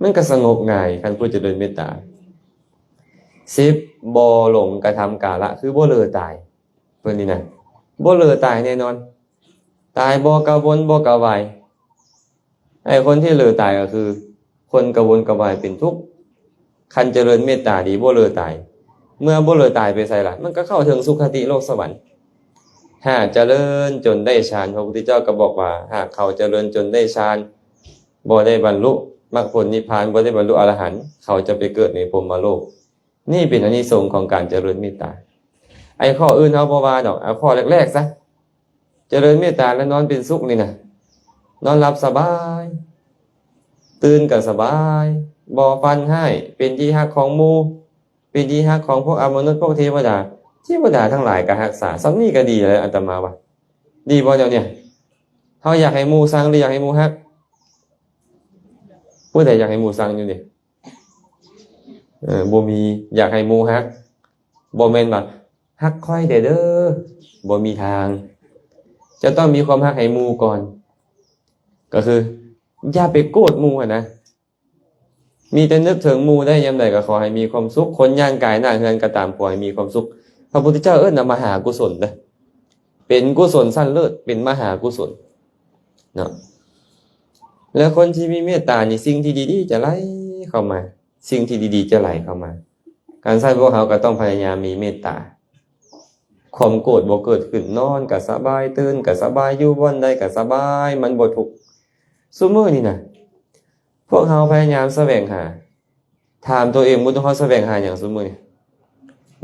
ມັນກໍສະຫງົບງ່າຍ ຄັນຜູ້ຈະເລີນເມດຕາ. ສິບ ບໍ່ຫຼົງກະທຳກາລະ ຄືບໍ່ເລີຕາຍ. ເພິ່ນນີ້ນະ ບໍ່ເລີຕາຍແນ່ນອນ, ຕາຍບໍ່ກະວົນ ບໍ່ກະວາຍ. ອ ອ້ຄົນທີ່ເລີຕາຍກໍຄືຄົນກະວົນກະວາຍເປັນທຸກ. ຄັນຈະເລີນເມດຕາດີບໍ່ເລີຕາຍ, ເມື່ອບໍ່ເລີຕາຍໄປໃສລະ? ມັນກໍເຂົ້າເຖິງສຸຄະຕິໂລກສະຫວັນ. ຫາກຈະເລີນຈົນໄດ້ຊານ, ພະພຸດທະເຈົ້າກໍບອກວ່າ ຫາກເຂົາຈະເລີນຈົນໄດ້ຊານ, ບໍ່ໄດ້ບັນລຸມັກຜົນນິບພານ, ບໍ່ໄດ້ບັນລຸອະລະຫັນ, ເຂົາຈະໄປເກີດໃນພົມມະໂລກ. ນີ້ເປັນອານິສົງຂອງການຈະເລີນເມດຕາ. ໄອ້ຂໍ້ອື່ນເຮົາບໍ່ວ່າດອກ, ເອົາຂໍ້ແລກໆຊະ. ຈະເລີນເມດຕາແລ້ວນອນເປັນສຸກນີ້ນະ, ນອນຫຼັບສະບາຍ, ຕື່ນກໍສະບາຍ, ບໍ່ຝັນຮ້າຍ, ເປັນທີ່ຮັກຂອງໝູ່, ເປັນທີ່ຮັກຂອງພວກອະມະນຸດ, ພວກເທວະດາ. ເທວະດາທັງຫຼາຍກໍຮັກສາ, ສ່ຳນີ້ກໍດີແລ້ວ, ອາດຕະມາວ່າ. ດີບໍ່ແນວນີ້? ເຮົາຢາກໃຫ້ໝູ່ຊັງ ຫຼື ຢາກໃຫ້ໝູ່ຮັກ? ຜູ້ໃດຢາກໃຫ້ໝູ່ຊັງຢູ່ນີ້? ເອີ ບໍ່ມີ. ຢາກໃຫ້ໝູ່ຮັກ, ບໍ່ແມ່ນວ່າ ຮັກຂ້ອຍແດ່ເດີ, ບໍ່ມີທາງ. ຈະຕ້ອງມີຄວາມຮັກໃຫ້ໝູ່ກ່ອນ, ກໍຄືຢ່າໄປໂກດໝູ່ຫັ້ນນະ. ມີແຕ່ນຶກເຖິງໝູ່ໄດ້ຍາມໃດກໍຂໍໃຫ້ມີຄວາມສຸກ, ຄົນຍ່າງກາຍໜ້າເຮືອນກໍຕາມ ຂໍໃຫ້ມີຄວາມສຸກ. ພະພຸດທະເຈົ້າເອີ້ນວ່າມະຫາກຸສົນເດີ, ເປັນກຸສົນຊັ້ນເລີດ, ເປັນມະຫາກຸສົນເນາະ. ແລະ ຄົນທີ່ມີເມດຕານີ້ ສິ່ງທີ່ດີໆຈະໄຫຼເຂົ້າມາ, ສິ່ງທີ່ດີໆຈະໄຫຼເຂົ້າມາ. ການຊັ້ນພວກເຮົາກໍຕ້ອງພະຍາຍາມມີເມດຕາ, ຄວາມໂກດບໍ່ເກີດຂຶ້ນ, ນອນກໍສະບາຍ, ຕື່ນກໍສະບາຍ, ຢູ່ບ່ອນໃດກໍສະບາຍ, ມັນບໍ່ທຸກ. ຊຸມື້ນີ້ນະ ພວກເຮົາພະຍາຍາມສະແຫວງຫາ, ຖາມຕົວເອງເບິ່ງດູ ເຮົາສະແຫວງຫາຫຍັງຊຸມື້ນີ້?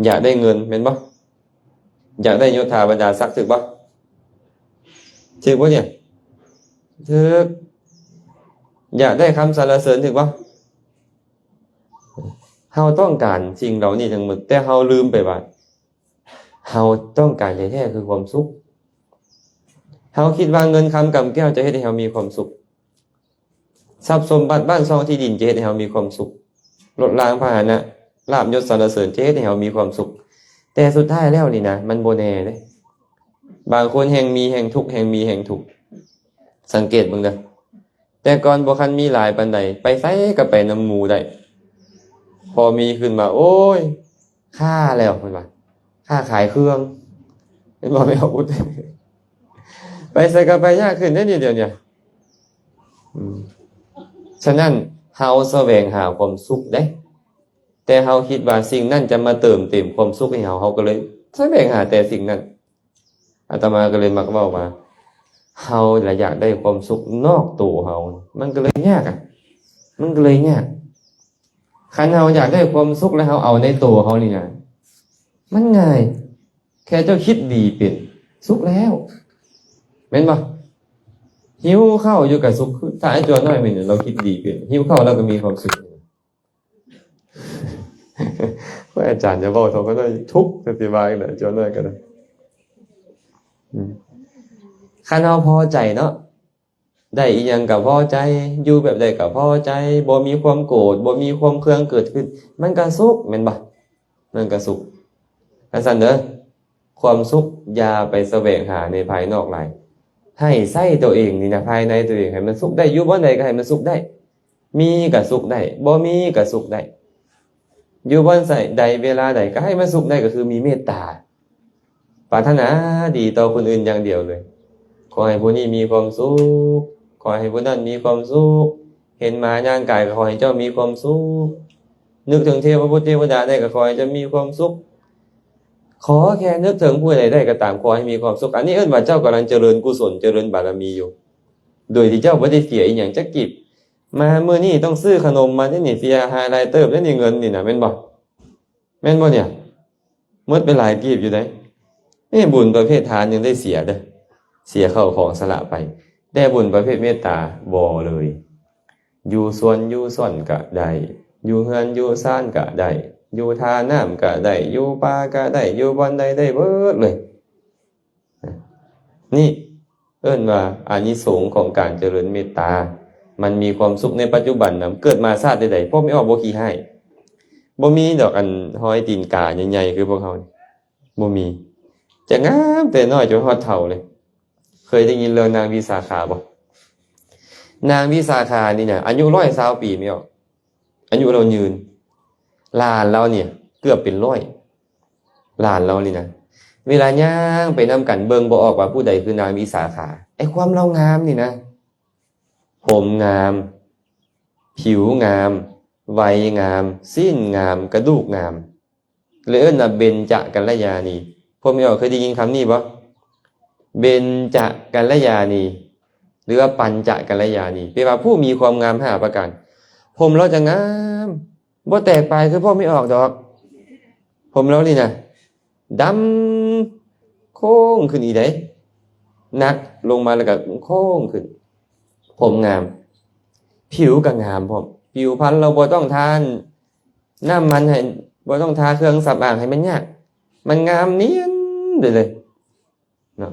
ຢາກໄດ້ເງິນແມ່ນບໍ່? ຢາກໄດ້ຍົດຖາບັນດາສັກ ຖືກບໍ່? ຖືກບໍ່ນີ້? ຖືກ. ຢາກໄດ້ຄຳສັນລະເສີນ ຖືກບໍ່? ເຮົາຕ້ອງການສິ່ງເຫຼົ່ານີ້ທັງໝົດ, ແຕ່ເຮົາລືມໄປວ່າ ເຮົາຕ້ອງການແທ້ໆຄືຄວາມສຸກ. ເຮົາຄິດວ່າເງິນຄຳກຳແກ້ວຈະເຮັດໃຫ້ເຮົາມີຄວາມສຸກ, ຊັບສົມບັດບ້ານຊ່ອງທີ່ດິນຈະເຮັດໃຫ້ເຮົາມີຄວາມສຸກ, ລົດລາງພາຫະນະ, ລາບຍົດສັນລະເສີນຈະເຮັດໃຫ້ເຮົາມີຄວາມສຸກ. ແຕ່ສຸດທ້າຍແລ້ວນີ້ນະ ມັນບໍ່ແນ່ເດ້. ບາງຄົນແຮ່ງມີແຮ່ງທຸກ, ແຮ່ງມີແຮ່ງທຸກ. ສັງເກດເບິ່ງເດີ. ແຕ່ກ່ອນບໍ່ຄັນມີຫຼາຍປານໃດ, ໄປໃສກໍໄປນຳໝູ່ໄດ້. ພໍມີຂຶ້ນມາ, ໂອ້ຍ, ຄ້າແລ້ວ, ເພິ່ນວ່າ, ຄ້າຂາຍເຄື່ອງ, ເຫັນບໍ່, ແມ່ອາວຸດ. ໄປໃສກໍໄປຍາກຂຶ້ນເດ້ນີ້ ດຽວນີ້. ອືມ. ສະນັ້ນ, ເຮົາສະແຫວງຫາຄວາມສຸກເດ້, ແຕ່ເຮົາຄິດວ່າສິ່ງນັ້ນຈະມາເຕີມເຕັມຄວາມສຸກໃຫ້ເຮົາ, ເຮົາກໍເລີຍສະແຫວງຫາແຕ່ສິ່ງນັ້ນ. ອາດຕະມາກໍເລີຍມັກເວົ້າວ່າ ເຮົາລະຢາກໄດ້ຄວາມສຸກນອກໂຕເຮົາ, ມັນກໍເລີຍຍາກອະ, ມັນກໍເລີຍຍາກ. ຄັນເຮົາຢາກໄດ້ຄວາມສຸກແລ້ວເຮົາເອົາໃນໂຕເຮົານີ້ນະ, ມັນງ່າຍ, ແຄ່ເຈົ້າຄິດດີເປັນ, ສຸກແລ້ວ, ແມ່ນບໍ່? ຫິວເຂົ້າຢູ່ກໍສຸກ, ຖ້າໄອ້ຈົວນ້ອຍມື້ນີ້ລາວຄິດດີເປັນ, ຫິວເຂົ້າລາວກໍມີຄວາມສຸກ. ໂອ້ຍ ອາຈານຢ່າເວົ້າເທົ່າກັນເນາະ, ທຸກແຕ່ຊິວ່າຈັ່ງໃດ ເຈົ້ານ້ອຍກໍໄດ້. ອືມ ຄັນເຮົາພໍໃຈເນາະ, ໄດ້ອີ່ຫຍັງກໍພໍໃຈ, ຢູ່ແບບໃດກໍພໍໃຈ, ບໍ່ມີຄວາມໂກດ, ບໍ່ມີຄວາມເຄືອງເກີດຂຶ້ນ, ມັນກໍສຸກ, ແມ່ນບໍ່? ມັນກໍສຸກ. ຈັ່ງຊັ້ນເດີ. ຄວາມສຸກຢ່າໄປສະແຫວງຫາໃນພາຍນອກຫຼາຍ, ໃຫ້ໃຊ້ຕົວເອງນີ້ນະ, ພາຍໃນຕົວເອງໃຫ້ມັນສຸກໄດ້, ຢູ່ບ່ອນໃດກໍໃຫ້ມັນສຸກໄດ້, ມີກໍສຸກໄດ້, ບໍ່ມີກໍສຸກໄດ້, ຢູ່ບ່ອນໃດເວລາໃດກໍໃຫ້ມັນສຸກໄດ້, ກໍຄືມີເມດຕາ, ປາດຖະໜາດີຕໍ່ຄົນອື່ນຢ່າງດຽວເລີຍ. ຂໍໃຫ້ຜູ້ນີ້ມີຄວາມສຸກ, ຂໍໃຫ້ຜູ້ນັ້ນມີຄວາມສຸກ, ເຫັນໝາຍ່າງກາຍກໍຂໍໃຫ້ເຈົ້າມີຄວາມສຸກ, ນຶກເຖິງເທວະບຸດເທວະດາໄດ້ກໍຂໍໃຫ້ເຈົ້າມີຄວາມສຸກ. ຂໍແຄ່ນຶກເຖິງຜູ້ໃດໄດ້ກໍຕາມ, ຂໍໃຫ້ມີຄວາມສຸກ. ອັນນີ້ເອີ້ນວ່າເຈົ້າກຳລັງຈະເລີນກຸສົນ, ຈະເລີນບາລະມີຢູ່, ໂດຍທີ່ເຈົ້າບໍ່ໄດ້ເສຍອີ່ຫຍັງຈັກກີບ. ມາມື້ນີ້ຕ້ອງຊື້ຂະໜົມມາເດ້ນີ້, ເສຍຫາຍຫຼາຍເຕີບເດ້ນີ້, ເງິນນີ້ນະ, ແມ່ນບໍ່? ແມ່ນບໍ່ນີ້? ໝົດໄປຫຼາຍກີບຢູ່ເດ້. ນີ້ບຸນປະເພດທານຍັງໄດ້ເສຍເດ້, ເສຍເຂົ້າຂອງສະຫຼະໄປ, ແຕ່ບຸນປະເພດເມດຕາບໍ່ເລີຍ. ຢູ່ສວນຢູ່ຊ່ອນກະໄດ້, ຢູ່ເຮືອນຢູ່ຊານກະໄດ້, ຢູ່ທ່ານ້ຳກະໄດ້, ຢູ່ປ່າກະໄດ້, ຢູ່ບ່ອນໃດໄດ້ເບິດເລີຍ. ນີ້ເອີ້ນວ່າອານິສົງຂອງການຈະເລີນເມດຕາ. ມັນມີຄວາມສຸກໃນປັດຈຸບັນນຳ. ເກີດມາຊາດໃດໆ ພໍ່ແມ່ອອກບໍ່ຂີ້ຮ້າຍ. ບໍ່ມີດອກອັນຮອຍຕີນກາໃຫຍ່ໆຄືພວກເຮົານີ້, ບໍ່ມີ. ຈະງາມແຕ່ນ້ອຍຈົນຮອດເຖົ້າເລີຍ. ເຄີຍໄດ້ຍິນເລື່ອງນາງວິສາຂາບໍ່? ນາງວິສາຂານີ້ນະ ອາຍຸຮ້ອຍຊາວປີແມ່ອອກ, ອາຍຸລາວຍືນ. ຫຼານລາວນີ້ເກືອບເປັນຮ້ອຍ. ຫຼານລາວນີ້ນະ ເວລາຍ່າງໄປນຳກັນ ເບິ່ງບໍ່ອອກວ່າຜູ້ໃດຄືນາງວິສາຂາ. ໄອ້ຄວາມລາວງາມນີ້ນະ, ຜົມງາມ, ຜິວງາມ, ໄວງາມ, ຊີ້ນງາມ, ກະດູກງາມ ເລີຍເອີ້ນວ່າເບັນຈະກັນລະຍານີ. ພວກແມ່ອອກເຄີຍໄດ້ຍິນຄຳນີ້ບໍ່? ເບັນຈະກັນລະຍານີ ຫຼືວ່າປັນຈະກັນລະຍານີ ແປວ່າຜູ້ມີຄວາມງາມຫ້າປະການ. ຜົມລາວຈະງາມ ບໍ່ແຕກປາຍຄືພວກແມ່ອອກດອກ. ຜົມລາວນີ້ນະ ດຳໂຄ້ງຂຶ້ນອີກໃດ໋ ໜັກລົງມາແລ້ວກໍໂຄ້ງຂຶ້ນ. ຜົມງາມ ຜິວກໍງາມພ້ອມ. ຜິວພັນລາວບໍ່ຕ້ອງທາ ນ້ຳມັນໃຫ້ ບໍ່ຕ້ອງທາເຄື່ອງສຳອາງໃຫ້ມັນຍາກ ມັນງາມນຽນໄປເລີຍເນາະ.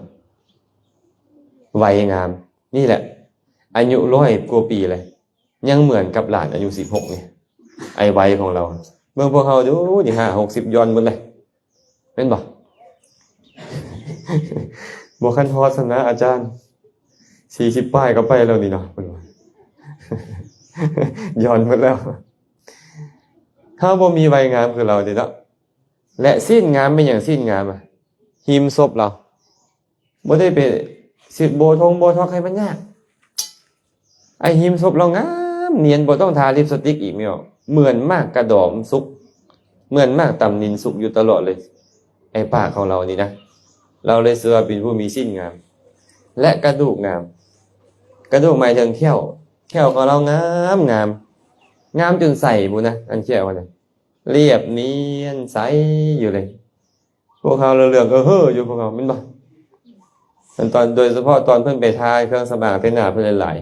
ໄວງາມ ນີ້ແຫຼະ ອາຍຸຮ້ອຍກວ່າປີເລີຍ ຍັງເໝືອນກັບຫຼານອາຍຸສິບຫົກນີ້ ໄອ້ໄວຂອງລາວ. ເບິ່ງພວກເຮົາດູ ນີ້ຫ້າຫົກສິບ ຢ່ອນໝົດເລີຍ ແມ່ນບໍ່? ບໍ່ທັນຮອດຊັ້ນນະອາຈານ ສີ່ສິບປາຍກໍໄປແລ້ວນີ້ເນາະ ເພິ່ນວ່າ ຢ່ອນໝົດແລ້ວ. ເຮົາບໍ່ມີໄວງາມຄືລາວເດ້ເນາະ. ແລະ ຊີ້ນງາມແມ່ນຫຍັງ? ຊີ້ນງາມອະ ຮີມສົບລາວ ບໍ່ໄດ້ໄປສີດໂບທົງໂບທັອກໃຫ້ມັນຍາກ. ໄອ້ຮີມສົບລາວງາມນຽນ ບໍ່ຕ້ອງທາລິບສະຕິກອີກແມ່ນບໍ່? ເໝືອນໝາກກະດອມສຸກ ເໝືອນໝາກຕຳນິນສຸກຢູ່ຕະຫຼອດເລີຍ ໄອ້ປາກຂອງລາວນີ້ນະ. ລາວເລີຍຊື່ວ່າເປັນຜູ້ມີຊີ້ນງາມ ແລະ ກະດູກງາມ. ກະດູກໝາຍເຖິງແຂ້ວ ແຂ້ວຂອງລາວງາມ ງາມ ງາມຈົນໃສພຸ້ນນະ ອັນແຂ້ວຫັ້ນນະ ລຽບນຽນໃສຢູ່ເລີຍ. ພວກເຮົາລະເຫຼືອງເອີເຮີຢູ່ພວກເຮົາ ແມ່ນບໍ່? ອັນຕອນ ໂດຍສະເພາະຕອນເພິ່ນໄປທາເຄື່ອງສຳອາງໃສ່ໜ້າເພິ່ນຫຼາຍ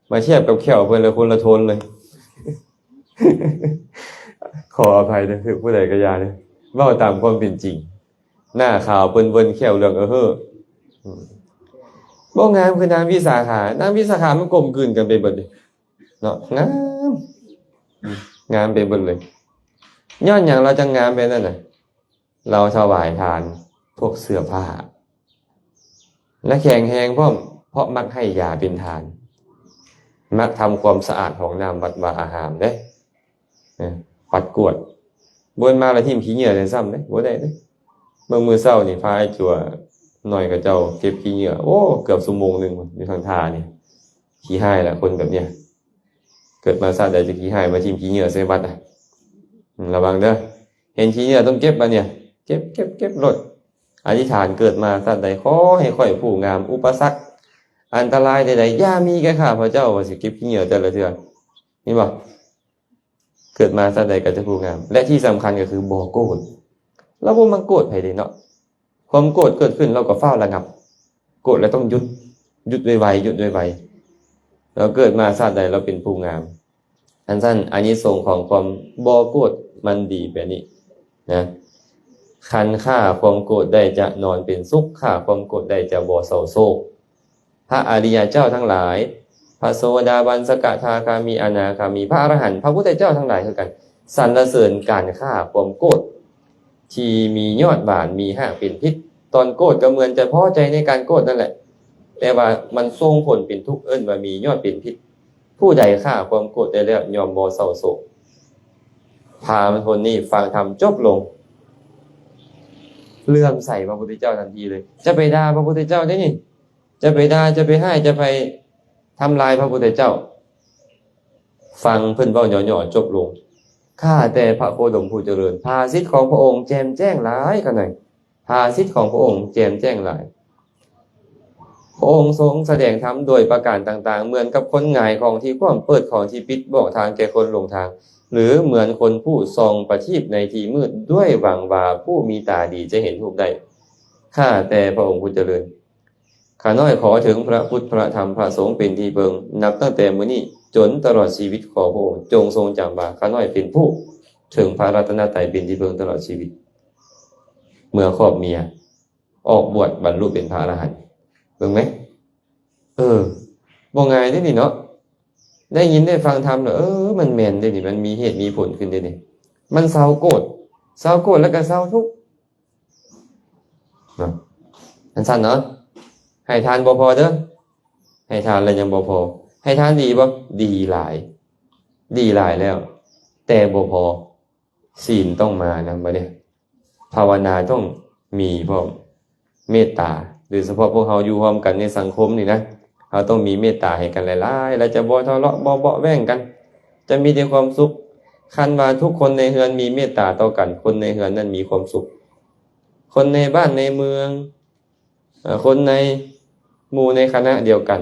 ໆ ມາທຽບກັບແຂ້ວເພິ່ນລະຄົນລະໂທນເລີຍ. ຂໍອະໄພເດີ ຖືກຜູ້ໃດກໍຢ່າເດີ ເວົ້າຕາມຄວາມເປັນຈິງ. ໜ້າຂາວເປິ້ນເວີ້ນ ແຂ້ວເຫຼືອງເອີເຮີ ອືມ ບໍ່ງາມຄືນາງວິສາຂາ. ນາງວິສາຂາມັນກົມກືນກັນໄປເບິດເດເນາະ ງາມ ງາມໄປເບິດເລີຍ. ຍ້ອນຫຍັງລາວຈັ່ງງາມແບບນັ້ນນະ? ລາວຖວາຍທານພວກເສື້ອຜ້າ ແລະ ແຂງແຮງພ້ອມ ເພາະມັກໃຫ້ຢາເປັນທານ ມັກທຳຄວາມສະອາດຫ້ອງນ້ຳວັດວາອາຮາມເດ້ ເອີ ປັດກວາດ. ບໍ່ແມ່ນມາລະຖິ້ມຂີ້ເຫຍື້ອໃສ່ຊ້ຳເດ້ ບໍ່ໄດ້ເດ້. ເບິ່ງມື້ເຊົ້ານີ້ ພາອ້າຍຈົວນ້ອຍເຂົາເຈົ້າເກັບຂີ້ເຫຍື້ອ ໂອ້ ເກືອບຊົ່ວໂມງໜຶ່ງຢູ່ທາງທ່ານີ້. ຂີ້ຮ້າຍລະ ຄົນແບບເນີ້ຍ ເກີດມາຊາດໃດຈະຂີ້ຮ້າຍ ມາຖິ້ມຂີ້ເຫຍື້ອໃສ່ວັດນະ. ອືມ ລະວັງເດີ ເຫັນຂີ້ເຫຍື້ອຕ້ອງເກັບບາດເນີ້ຍ ເກັບ ເກັບ ເກັບໂລດ. ອະທິຖານເກີດມາຊາດໃດ ຂໍໃຫ້ຂ້ອຍຜູ້ງາມ ອຸປະສັກອັນຕະລາຍໃດໆ ຢ່າມີແກ່ຂ້າພະເຈົ້າ ວ່າຊິເກັບຂີ້ເຫຍື້ອແຕ່ລະເທື່ອ ເຫັນບໍ່? ເກີດມາຊາດໃດກໍຈະຜູ້ງາມ ແລະ ທີ່ສຳຄັນກໍຄືບໍ່ໂກດ. ລາວບໍ່ມັກໂກດໃຜເດ້ເນາະ. ຄວາມໂກດເກີດຂຶ້ນ ລາວກໍຟ້າວລະງັບ. ໂກດແລ້ວຕ້ອງຢຸດ ຢຸດໄວໆ ຢຸດໄວໆ. ລາວເກີດມາຊາດໃດ ລາວເປັນຜູ້ງາມ. ອັນຊັ້ນ ອານິສົງຂອງຄວາມບໍ່ໂກດມັນດີແບບນີ້ນະ. ຄັນຂ້າຄວາມໂກດໄດ້ຈະນອນເປັນສຸກ, ຂ້າຄວາມໂກດໄດ້ຈະບໍ່ເສົ້າໂສກ. ພະອະລິຍະເຈົ້າທັງຫຼາຍ, ພະໂສດາບັນ, ສະກະທາຄາມີ, ອະນາຄາມີ, ພະອະລະຫັນ, ພະພຸດທະເຈົ້າທັງຫຼາຍຄືກັນ, ສັນລະເສີນການຂ້າຄວາມໂກດ ທີ່ມີຍອດຫວານ ມີຮາກເປັນພິດ. ຕອນໂກດກໍເໝືອນຈະພໍໃຈໃນການໂກດນັ້ນແຫຼະ, ແຕ່ວ່າມັນສົ່ງຜົນເປັນທຸກ, ເອີ້ນວ່າມີຍອດເປັນພິດ. ຜູ້ໃດຂ້າຄວາມໂກດໄດ້ແລ້ວ ຍ່ອມບໍ່ເສົ້າໂສກ. ພາມະຄົນນີ້ຟັງທຳຈົບລົງ ເຫຼື້ອມໃສພະພຸດທະເຈົ້າທັນທີເລີຍ. ຈະໄປດ່າພະພຸດທະເຈົ້າເດ້ນີ້, ຈະໄປດ່າ, ຈະໄປຮ້າຍ, ຈະໄປທຳລາຍພະພຸດທະເຈົ້າ. ຟັງເພິ່ນເວົ້າຫຍໍ້ໆຈົບລົງ. ຂ້າແຕ່ພະໂຄດົມຜູ້ຈະເລີນ, ພາສິດຂອງພະອົງແຈ່ມແຈ້ງຫຼາຍຂະໜາດ. ພາສິດຂອງພະອົງແຈ່ມແຈ້ງຫຼາຍ. ພະອົງຊົງສະແດງທຳດ້ວຍປະການຕ່າງໆ ເໝືອນກັບຄົນຫງາຍຂອງທີ່ຂວ້ຳ, ເປີດຂອງທີ່ປິດ, ບອກທາງແກ່ຄົນຫຼົງທາງ, ຫຼື ເໝືອນຄົນຜູ້ສ່ອງປະທີບໃນທີ່ມືດ ດ້ວຍຫວັງວ່າຜູ້ມີຕາດີຈະເຫັນຮູບໄດ້. ຂ້າແຕ່ພະອົງຜູ້ຈະເລີນ, ຂ້ານ້ອຍຂໍເຖິງພະພຸດ, ພະທຳ, ພະສົງເປັນທີ່ເພິ່ງ, ນັບຕັ້ງແຕ່ມື້ນີ້ຈົນຕະຫຼອດຊີວິດ, ຂໍພະອົງຈົ່ງຊົງຈຳວ່າ ຂ້ານ້ອຍເປັນຜູ້ເຖິງພະລັດຕະນະໄຕເປັນທີ່ເພິ່ງຕະຫຼອດຊີວິດ. ເມື່ອຄອບເມຍ ອອກບວດບັນລຸເປັນພະອະລະຫັນ. ເບິ່ງໄໝ? ເອີ ບໍ່ງ່າຍເດ້ນີ້ເນາະ. ໄດ້ຍິນໄດ້ຟັງທຳແລ້ວ ເອີ ມັນແມ່ນເດ້ນີ້, ມັນມີເຫດມີຜົນຂຶ້ນເດ້ນີ້. ມັນເຊົາໂກດ, ເຊົາໂກດແລ້ວກໍເຊົາທຸກເນາະ. ອັນຊັ້ນເນາະ, ໃຫ້ທານບໍ່ພໍເດີ, ໃຫ້ທານແລ້ວຍັງບໍ່ພໍ. ໃຫ້ທານດີບໍ່? ດີຫຼາຍ, ດີຫຼາຍແລ້ວ ແຕ່ບໍ່ພໍ. ສີນຕ້ອງມານຳ ບັດນີ້ ພາວະນາຕ້ອງມີພ້ອມ, ເມດຕາ. ໂດຍສະເພາະພວກເຮົາຢູ່ຮ່ວມກັນໃນສັງຄົມນີ້ນະ, ເຮົ ເຮົາຕ້ອງມີເມດຕາໃຫ້ກັນຫຼາຍໆ ແລະ ຈະບໍ່ທະເລາະ ບໍ່ເບາະແວ້ງກັນ ຈະມີແຕ່ຄວາມສຸກ. ຄັນວ່າທຸກຄົນໃນເຮືອນມີເມດຕາຕໍ່ກັນ ຄົນໃນເຮືອນນັ້ນມີຄວາມສຸກ. ຄົນໃນບ້ານໃນເມືອງ ເອີ່ ຄົນໃນໝູ່ໃນຄະນະດຽວກັນ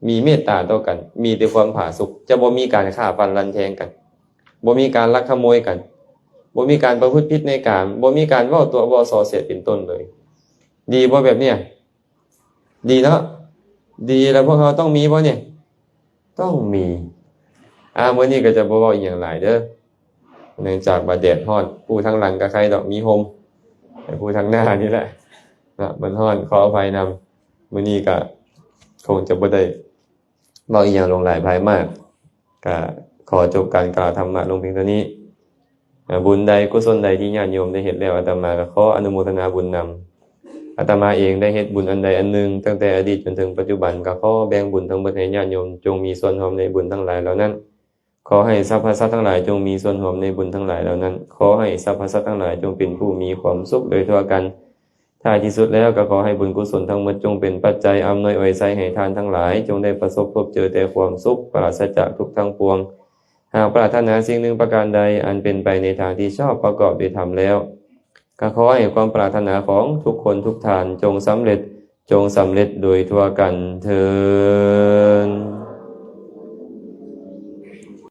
ມີເມດຕາຕໍ່ກັນ ມີແຕ່ຄວາມຜາສຸກ ຈະບໍ່ມີການຂ້າຟັນລັນແທງກັນ ບໍ່ມີການລັກຂະໂມຍກັນ ບໍ່ມີການປະພຶດຜິດໃນກາມ ບໍ່ມີການເວົ້າຕົວະເວົ້າສໍ້ເສຍເປັນຕົ້ນເລີຍ. ດີບໍ່ແບບເນີ້ຍ? ດີເນາະ? ດີແລ້ວພວກເຮົາຕ້ອງມີບໍ່ນີ້? ຕ້ອງມີ. ອາ ມື້ນີ້ກໍຈະບໍ່ເວົ້າອີ່ຫຍັງຫຼາຍເດີ້ ເນື່ອງຈາກວ່າແດດຮ້ອນ. ຜູ້ທາງຫຼັງກໍໄຄດອກ ມີຮົ່ມ ແຕ່ຜູ້ທາງໜ້ານີ້ແຫຼະເນາະ ມັນຮ້ອນ ຂໍອະໄພນຳ. ມື້ນີ້ກໍຄົງຈະບໍ່ໄດ້ເວົ້າອີ່ຫຍັງຫຼວງຫຼາຍພາຍມາກ ກໍຂໍຈົບການກ່າວທຳມະລົງພຽງເທົ່ານີ້. ອາ ບຸນໃດ ກຸສົນໃດທີ່ຍາດໂຍມໄດ້ເຮັດແລ້ວ ອາດຕະມາກໍຂໍອະນຸໂມທະນາບຸນນຳ. ອາດຕະມາເອງໄດ້ເຮັດບຸນອັນໃດອັນໜຶ່ງ ຕັ້ງແຕ່ອະດີດຈົນເຖິງປັດຈຸບັນ ກໍຂໍແບ່ງບຸນທັງໝົດໃຫ້ຍາດໂຍມ ຈົ່ງມີສ່ວນຮ່ວມໃນບຸນທັງຫຼາຍເຫຼົ່ານັ້ນ. ຂໍໃຫ້ສັບພະສັດທັງຫຼາຍ ຈົ່ງມີສ່ວນຮ່ວມໃນບຸນທັງຫຼາຍເຫຼົ່ານັ້ນ. ຂໍໃຫ້ສັບພະສັດທັງຫຼາຍ ຈົ່ງເປັນຜູ້ມີຄວາມສຸກໂດຍທົ່ວກັນ. ທ້າຍທີ່ສຸດແລ້ວ ກໍຂໍໃຫ້ບຸນກຸສົນທັງໝົດ ຈົ່ງເປັນປັດໄຈອຳນວຍອວຍໄຊໃຫ້ທ່ານທັງຫຼາຍ ຈົ່ງໄດ້ປະສົບພົບເຈີແຕ່ຄວາມສຸກ ປາສະຈາກທຸກທັງປວງ. ຫາກປາດຖະໜາສິ່ງໜຶ່ງປະການໃດ ອັນເປັນໄປໃນທາງທີ່ຊອບປະກອບດ້ວຍທຳແລ້ວ ກໍຂໍໃຫ້ຄວາມປາດຖະໜາຂອງທຸກຄົນທຸກທ່ານ ຈົ່ງສຳເລັດ ຈົ່ງສຳເລັດໂດຍທົ່ວກັນເທີ້ນ.